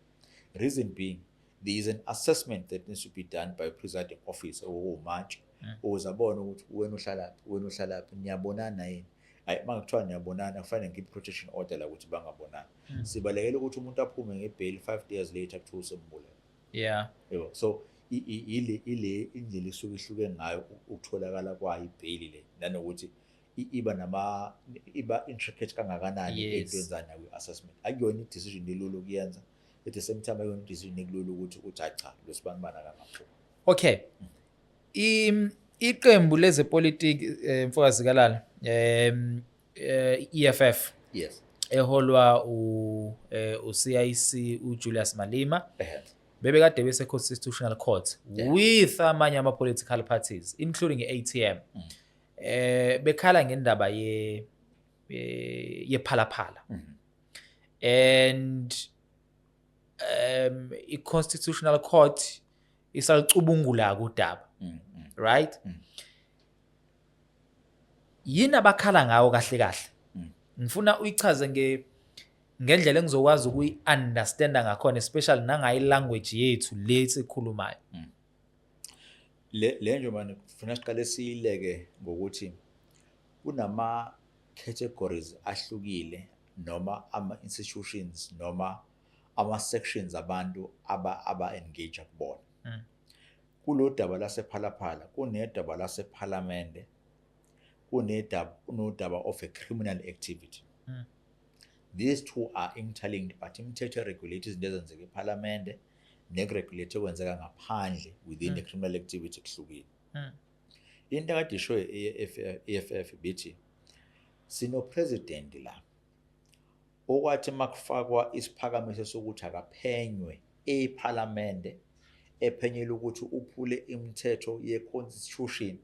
Speaker 2: Reason being, there is an assessment that needs to be done by presiding officer owumantshi ukuze abone ukuthi wena uhlalaphi, wena uhlalaphi, niyabonana yini. Hayi, uma kuthiwa niyabonana, kufanele ngikhiphe i-protection order la ukuthi bangabonani. Sibalekela ukuthi umuntu aphume nge-bail, 5 days later kuthiwa usembulele. Yebo, so ile indlela isuke ihluke ngayo ukutholakala kwayo ibheyili le, nanokuthi iba nama iba intricate kangakanani entweni zana kwi-assessment. Akuyona i-decision elula ukuyenza. At the same time, akuyona i-decision ekulula ukuthi uthi, "Hayi cha, lo sibanibani akangaphumi."
Speaker 1: Okay. Iqembu lezepolitiki, mfoka Zikalala, EFF, eholwa u-CIC uJulius Malema, bebekade bese Constitutional Court with amanye ama political parties, including i-ATM, bekhala ngendaba ye-Phala Phala, and i-Constitutional Court isalicubungula udaba, right? Yini abakhala ngawo kahle kahle? Ngifuna uyichaze ngendlela engizokwazi ukuyi-understanda ngakhona, especially nangayi language yethu le esikhulumayo.
Speaker 2: Le nje manje kufuna siqale siyileke ngokuthi kunama categories ahlukile noma ama institutions noma ama sections abantu aba engage kubona. Kulo daba lasePhalaphala, kunedaba lasephalamende, kunodaba of a criminal activity. These two are interlinked, but imithetho regulate izinto ezenzeka ephalamende nekuregulate okwenzeka ngaphandle within the criminal activity kuhlukile. Into akade isho i-EFF bithi sino president la okwathi makufakwa isiphakamiso sokuthi akaphenywe ePhalamende, ephenyela ukuthi uphule imithetho ye-constitution,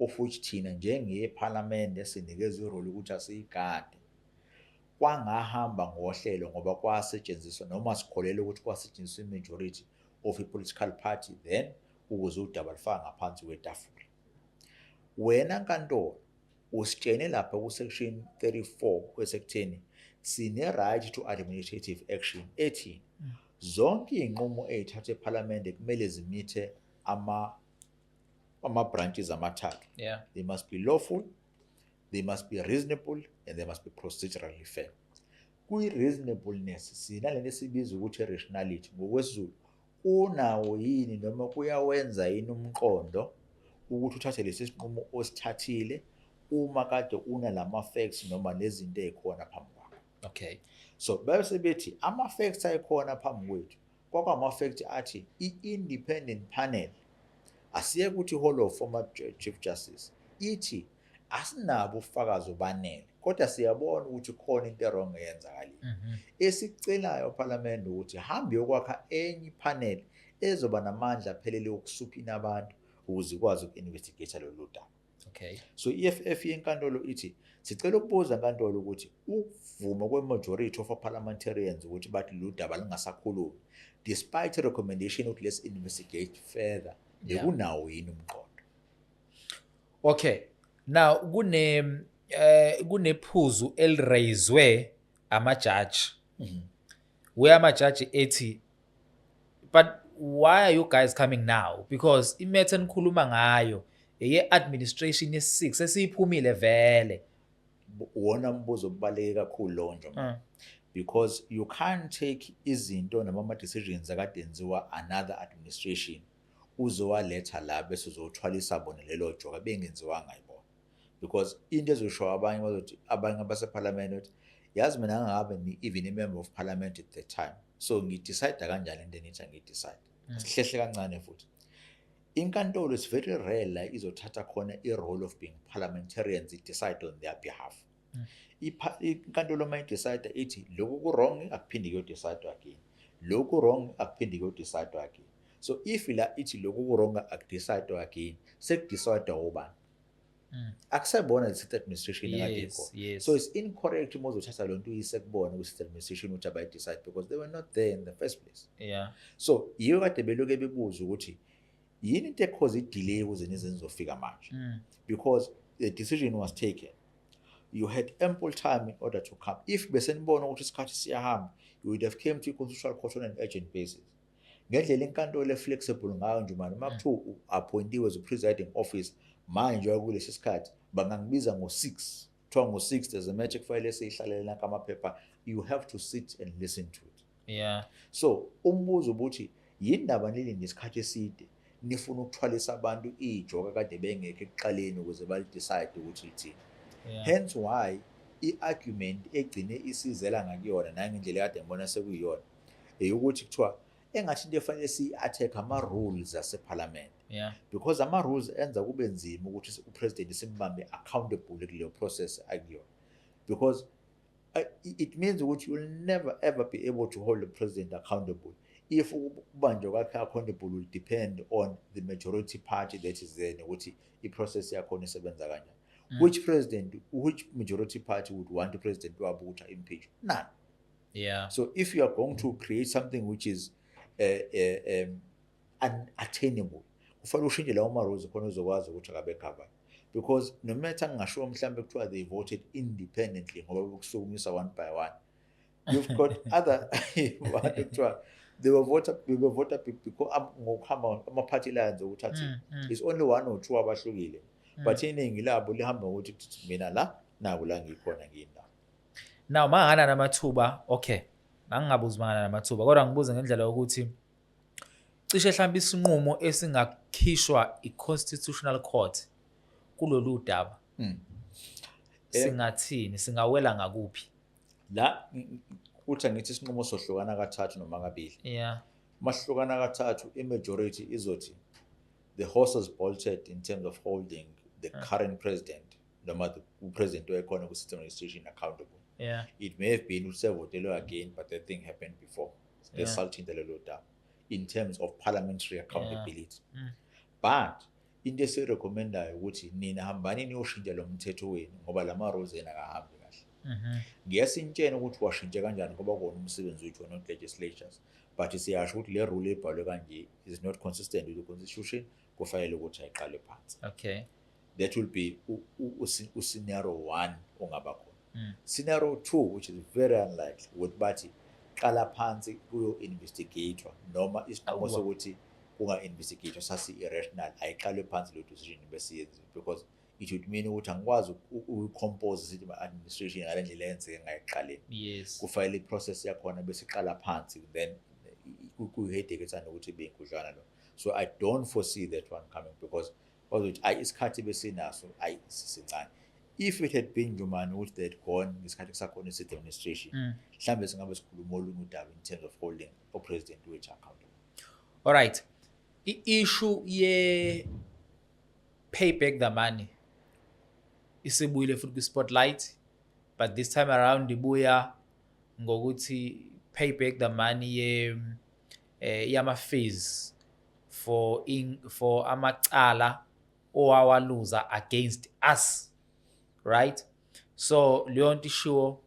Speaker 2: of which thina njengePhalamende sinikezwe irole ukuthi asiyigade, kwangahamba ngohlelo ngoba kwasetshenziswa noma sikholelwa ukuthi kwasetshenziswa i-majority of i-political party then ukuze udaba lufaka ngaphansi kwetafula. Wena nkantolo usitshene lapha ku-section 34 kwesekutheni sine-right to administrative action ethi zonke iy'nqumo ey'thathwa ephalamende kumele zimithe ama-branches amathathu. They must be lawful, they must be reasonable and they must be procedurally fair. Kwi-reasonableness sinalento esibiza ukuthi i-rationality ngokwesiZulu, kunawo yini noma kuyawenza yini umqondo ukuthi uthathe lesi sinqumo osithathile uma kade unalama facts noma nezinto ey'khona phambi kwakho? So bese bethi ama-facts ayikhona phambi kwethu kwakwama-facts athi i-independent panel, asiye ukuthi i-hall of former chief justice, ithi asinabo ubufakazi obanele, kodwa siyabona ukuthi khona into e-wrong eyenzakalile. Esicelayo ePhalamende ukuthi hambe yokwakha enye ipanel ezoba namandla aphelele okusubpoena abantu ukuze ikwazi uku-investigate lolu daba. So i-EFF yenkantolo ithi sicela ukubuza enkantolo ukuthi ukuvuma kwe-majority of parliamentarians ukuthi bathi lolu daba lingasakhulumi despite recommendation ukuthi let's investigate further, bekunawo yini umqondo?
Speaker 1: Okay. Now kunephuzu eliraiswe amajaji. Where amajaji ethi, "But why are you guys coming now? Because imatter enikhuluma ngayo eye administration ye6 esiyiphumile vele."
Speaker 2: Wona mbuzo obaluleke kakhulu lowo nje, because you can't take izinto noma ama-decisions akade enziwa another administration uzowaletha la bese uzothwalisa bona lelo joka bengenziwanga yibona, because into ezoshow abanye bazothi, abanye abasephalamende ukuthi yazi mina ngangabe even i-member of parliament at the time, so ngidecide kanjani into enithi angiyidecide? Sihlehle kancane futhi, inkantolo is very rare la izothatha khona i-role of being parliamentarians i-decide on their behalf. Inkantolo uma idecide ithi lokhu ku-wrong, akuphinde kuyo-decide again, lokhu wrong, akuphinde kuyo-decide again. So if la ithi lokhu ku-wrong, akudecide again, sekudecide ubani? Akusebona the state administration ekade ikhona. So it's incorrect uma uzothatha lo nto uyise kubona kwi-state administration ukuthi abayidecide, because they were not there in the first place. So yiyo kade beloke bebuza ukuthi yini into ecause i-delay ukuze nize nizofika manje, because the decision was taken, you had ample time in order to come. If besenibona ukuthi isikhathi siyahamba, you would have came to i-constitutional court on an urgent basis. Ngendlela inkantolo e-flexible ngayo nje manje, uma kuthiwa u-appointiwe as a-presiding officer manje kulesi sikhathi, bangangibiza ngo-6, kuthiwa ngo-6 there's a matter kufanele siyihlalele nanka amaphepha, you have to sit and listen to it. So umbuzo ubuthi yini ndaba nilinde isikhathi eside, nifuna ukuthwalisa abantu ijoka kade bengekho ekuqaleni ukuze balidecide ukuthi lithini? Hence why i-argument egcine isizela ngakuyona nangendlela ekade ngibona sekuyiyona eyokuthi kuthiwa engathi into efanele siyi-attack ama-rules asephalamende, because ama-rules enza kube nzima ukuthi upresident simbambe accountable kuleyo process akuyona, because it means ukuthi you'll never ever be able to hold the president accountable if ukubanjwa kwakhe accountable will depend on the majority party that is there nokuthi i-process yakhona isebenza kanjani. Which president, which majority party would want the president wabo ukuthi a-impeach? None. So if you are going to create something which is unattainable, kufanele ushintshe lawo ma-rules khona uzokwazi ukuthi akabe covered, because no matter ngingashiwo mhlawumbe kuthiwa they voted independently ngoba bekusukumisa one by one, you've got other abantu kuthiwa They were voted, we were voted because ngokuhamba ama-party lines ukuthi athi it's only one or two abahlukile, but iningi labo lihamba ngokuthi kuthi mina la naku la ngikhona ngiyindawo.
Speaker 1: Now mangana namathuba, okay, angingabuzi mangana namathuba, kodwa ngibuze ngendlela yokuthi cishe mhlawumbe isinqumo esingakhishwa i-Constitutional Court kulolu daba singathini, singawela ngakuphi?
Speaker 2: La kuthi angithi isinqumo sohlukana kathathu noma kabili. Mahlukana kathathu, i-majority izothi the horse has bolted in terms of holding the current president noma the president oyekhona ku-system administration accountable. It may have been usevotelwe again, but that thing happened before. Lesalithinta lelo daba in terms of parliamentary accountability. But into esiyirecommendayo ukuthi nina hambani niyoshintsha lo mthetho wenu ngoba lama rules yena akahambi kahle. Ngeke sinitshene ukuthi washintshe kanjani ngoba kona umsebenzi wethu, we're not legislatures, but siyasho ukuthi le rule ebhalwe kanje is not consistent with the constitution, kufanele ukuthi ayiqale phansi. That will be uscenario one ongaba khona. Scenario two, which is very unlikely, ukuthi bathi qala phansi kuyo-investigatwa noma isinqumo sokuthi kunga-investigatwa sasi-irrational, ayiqalwe phansi leyo decision bese yenziwe, because it would mean ukuthi angikwazi ukuyicompose sithi administration ngale ndlela eyenzeke ngayo ekuqaleni. Kufanele i-process yakhona bese iqala phansi, then kuyi-headache ethanda ukuthi ibe inkudlwana lo. So I don't foresee that one coming because bazothi ayi isikhathi besinaso ayi sisincane. If it had been Njomane ukuthi they had gone ngesikhathi kusakhona i-city administration, mhlawumbe singabe sikhuluma olunye udaba in terms of holding upresident wethu accountable.
Speaker 1: Alright, i-issue ye pay back the money isibuyile futhi kwi-spotlight, but this time around ibuya ngokuthi pay back the money ye yama fees for amacala owawaluza against us, right? So leyo nto ishiwo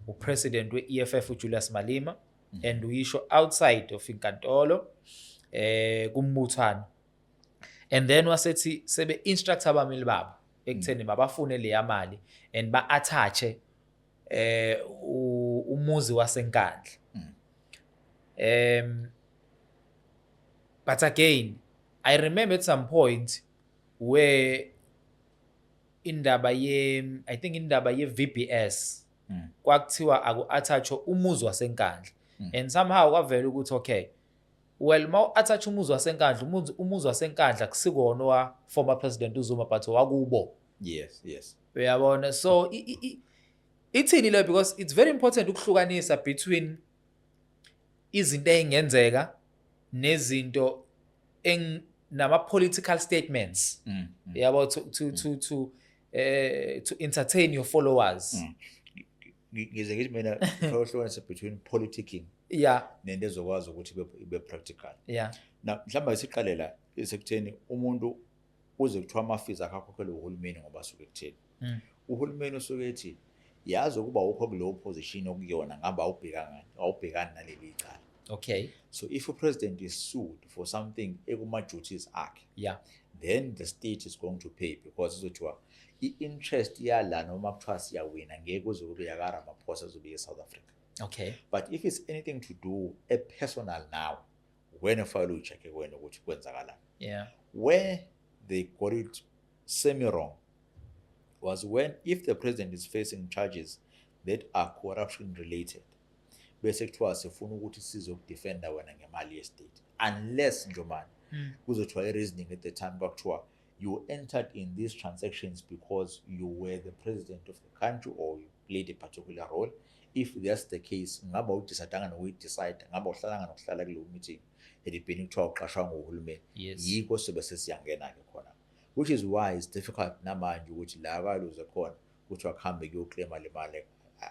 Speaker 1: upresident we-EFF uJulius Malema and uyisho outside of inkantolo kumbuthano, and then wasethi sebe instruct abameli babo ekutheni mabafune leya mali and ba-attache umuzi waseNkandla. But again, I remember at some point where indaba ye, I think indaba ye VBS, kwakuthiwa aku-attach umuzi waseNkandla and somehow kwavela ukuthi okay, well, ma u-attach umuzi waseNkandla, umuzi waseNkandla kusikona wa former president uZuma but wakubo. Uyabona, so ithini le? Because it's very important ukuhlukanisa between izinto ey'ngenzeka nezinto nama-political statements, yabo, to entertain your followers.
Speaker 2: Ngize ngithi mina kufanele uhlukanise between politicking nento ezokwazi ukuthi ibe practical. Na mhlawumbe siqale la esekutheni umuntu kuze kuthiwa ama-fees akhe akhokhelwe uhulumeni ngoba asuke ekutheni uhulumeni usuke ethi yazi ukuba ukho kuleyo position okuyona ngabe awubhekanga awubhekani naleli icala. So if upresident is sued for something ekuma-duties akhe, then the state is going to pay because izothiwa i-interest yala noma kuthiwa siyawina ngeke kuze kube yakaRamaphosa, izobe ye-South Africa. But if it's anything to do a personal now, wena ufanele uyi-check-e wena ukuthi kwenzakalani. Where they got it semi wrong was when if the president is facing charges that are corruption related, bese kuthiwa sifuna ukuthi sizokudefenda wena ngemali ye-state, unless Njomane kuzothiwa i-reasoning at the time kwakuthiwa you entered in these transactions because you were the president of the country or you played a particular role. If that's the case, ngabe awudecidanga nokuyidecide, ngabe awuhlalanga nokuhlala kuleyo meeting, had it been kuthiwa uqashwa nguhulumeni. Yikho sobe sesiyangena-ke khona, which is why it's difficult namanje ukuthi la kaluze khona kuthiwa kuhambe kuyoclaima le mali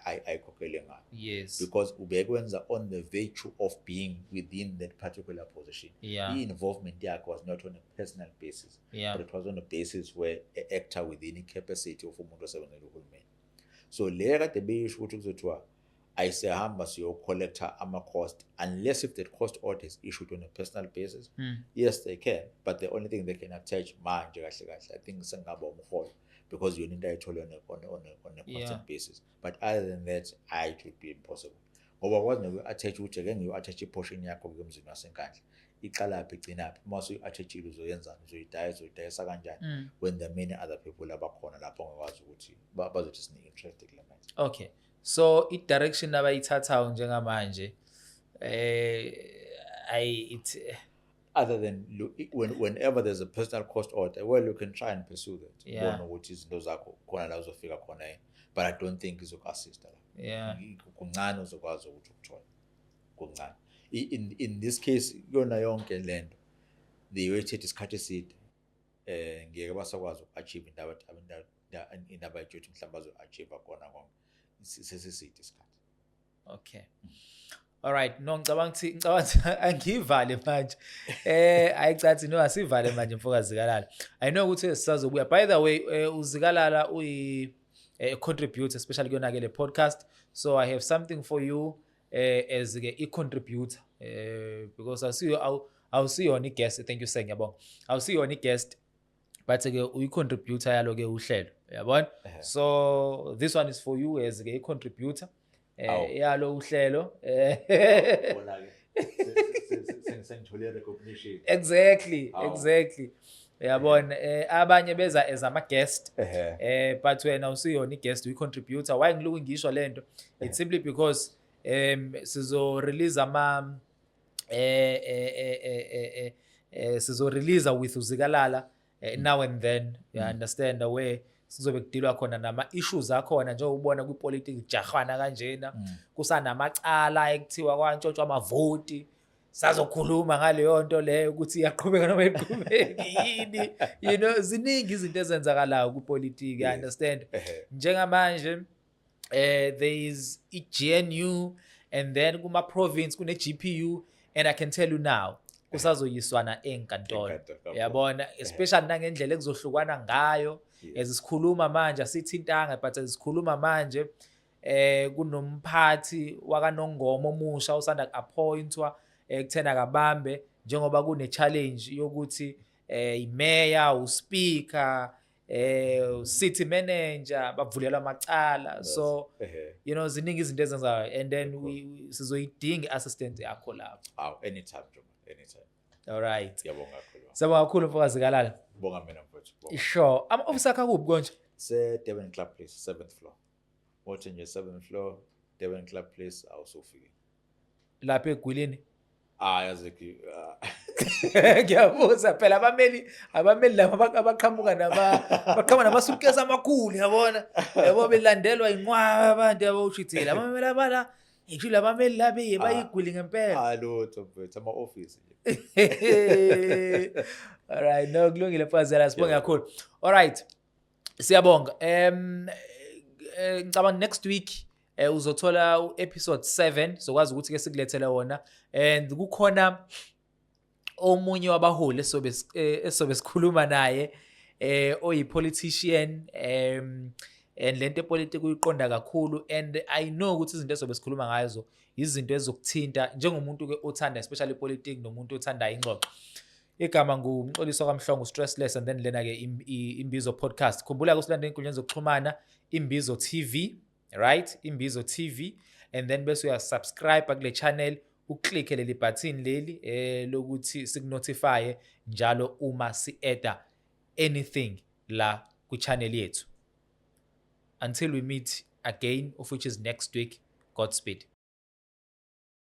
Speaker 2: ayikhokhele ngayo because ubekwenza on the virtue of being within that particular position. I-involvement yakhe was not on a personal basis, but it was on a basis where a-actor within i-capacity of umuntu osebenzela uhulumeni. So le kade beyisho ukuthi kuzothiwa ayisehamba siyocollecta ama-cost, unless if that cost order is issued on a personal basis, yes, they can, but the only thing they can attach manje kahle kahle, I think sengaba umholo because yona into ayithole on a constant basis. But other than that, it would be impossible. Ngoba kwazi noku-attach ukuthi ake ngiyo-attach i-portion yakho emzini waseNkandla, iqalaphi, igcinaphi? Uma usuyi-attachile, uzoyenzani? Uzoyidayisa, uzoyidayisa kanjani when there are many other people abakhona lapho ongakwazi ukuthi bazothi sine-interest kule matter?
Speaker 1: Okay, so i-direction abayithathayo njengamanje, ayi it
Speaker 2: Other than whenever there's a personal cost order, well, you can try and pursue that, ubone ukuthi izinto zakho khona la uzofika khona yini, but I don't think izoku-assista la. Kuncane uzokwazi ukuthi ukuthole, kuncane. In this case, kuyona yonke lento, they waited isikhathi eside, ngeke basakwazi uku-achieve indaba yokuthi mhlawumbe bazo-achieve khona konke. Sesiside isikhathi.
Speaker 1: Okay, alright, no, ngicabanga ukuthi angivale manje. Ayicathi, no, asivale manje, mfoka Zikalala. I know ukuthi sisazobuya. By the way, uZikalala uyi contributor, especially kuyona ke le podcast, so I have something for you as ke i contributor, because asiyo awusiyona i-guest. Thank you sir, ngiyabonga. Awusiyona i-guest, but ke uyi-contributor yalo ke uhlelo, uyabona? So this one is for you as ke i-contributor yalo uhlelo.
Speaker 2: Bona-ke, sengithole recognition.
Speaker 1: Exactly.
Speaker 2: Awu.
Speaker 1: Exactly, uyabona, abanye beza as ama guest, but wena usiyona i-guest, uyi-contributor. Why ngiloku ngisho lento? It's simply because sizo release ama eh eh eh eh eh, sizo release with uZikalala now and then, you understand, where sizobe kudilwa khona nama issues akhona, njengoba ubona kwipolitiki kujahwana kanjena, kusanamacala ekuthiwa kwantshontshwa amavoti. Sazokhuluma ngaleyo nto leyo ukuthi iyaqhubeka noma iqhubeki yini. Ziningi izinto ezenzakalayo kwipolitiki, you understand? Njengamanje there is i-GNU and then kuma province kune GPU, and I can tell you now, kusazoyiswana enkantolo.
Speaker 2: Enkantolo, kakhulu.
Speaker 1: Uyabona, especially nangendlela ekuzohlukwana ngayo. As sikhuluma manje, asithintanga, but as sikhuluma manje, kunomphathi wakaNongoma omusha osanda ku-appointwa ekuthena akabambe, njengoba kune challenge yokuthi imeya, uspeaker, city manager bavulelwa amacala, so ziningi izinto ezenzayo, and then sizoyidinga i-assistant yakho lapho.
Speaker 2: Awu, anytime, Juma, anytime.
Speaker 1: All right.
Speaker 2: Ngiyabonga kakhulu.
Speaker 1: Siyabonga kakhulu, mfoka Zikalala.
Speaker 2: Bonga mina, mfowethu, bonga.
Speaker 1: Sure, ama-office akho akuphi konje?
Speaker 2: Se Durban Club Place, 7th floor. Wathi nje 7th floor, Durban Club Place, awusufike.
Speaker 1: Lapha egwilini?
Speaker 2: Ah, yazi
Speaker 1: Ngiyabuza phela, abameli laba abaqhamuka nama baqhamuka namasuitcase amakhulu, yabona, yabo, belandelwa inqwaba abantu, yabo, usho ukuthi labameli abala ngisho labameli labe bayigwili ngempela.
Speaker 2: Ah, lutho, mfowethu, ama office nje.
Speaker 1: Alright, no, kulungile, mfazela, sibonge kakhulu. Alright, siyabonga. Ngicabanga next week uzothola u-episode 7, sokwazi ukuthi ke sikulethele wona, and kukhona omunye wabaholi esobe sikhuluma naye, oyi-politician, and lento epolitiki uyiqonda kakhulu, and I know ukuthi izinto esobe sikhuluma ngazo izinto ezokuthinta njengomuntu ke othanda especially ipolitiki nomuntu othanda ingxoxo. Igama nguMxoliso kaMhlongo, Stressless, and then lena ke Imbizo Podcast. Khumbula ukusilandela enkundleni zokuxhumana, Imbizo TV, right? Imbizo TV, and then bese uyasubscribe kule channel, uclicke leli button leli lokuthi sikunotify njalo uma si-adda anything la ku-channel yethu. Until we meet again, of which is next week, Godspeed.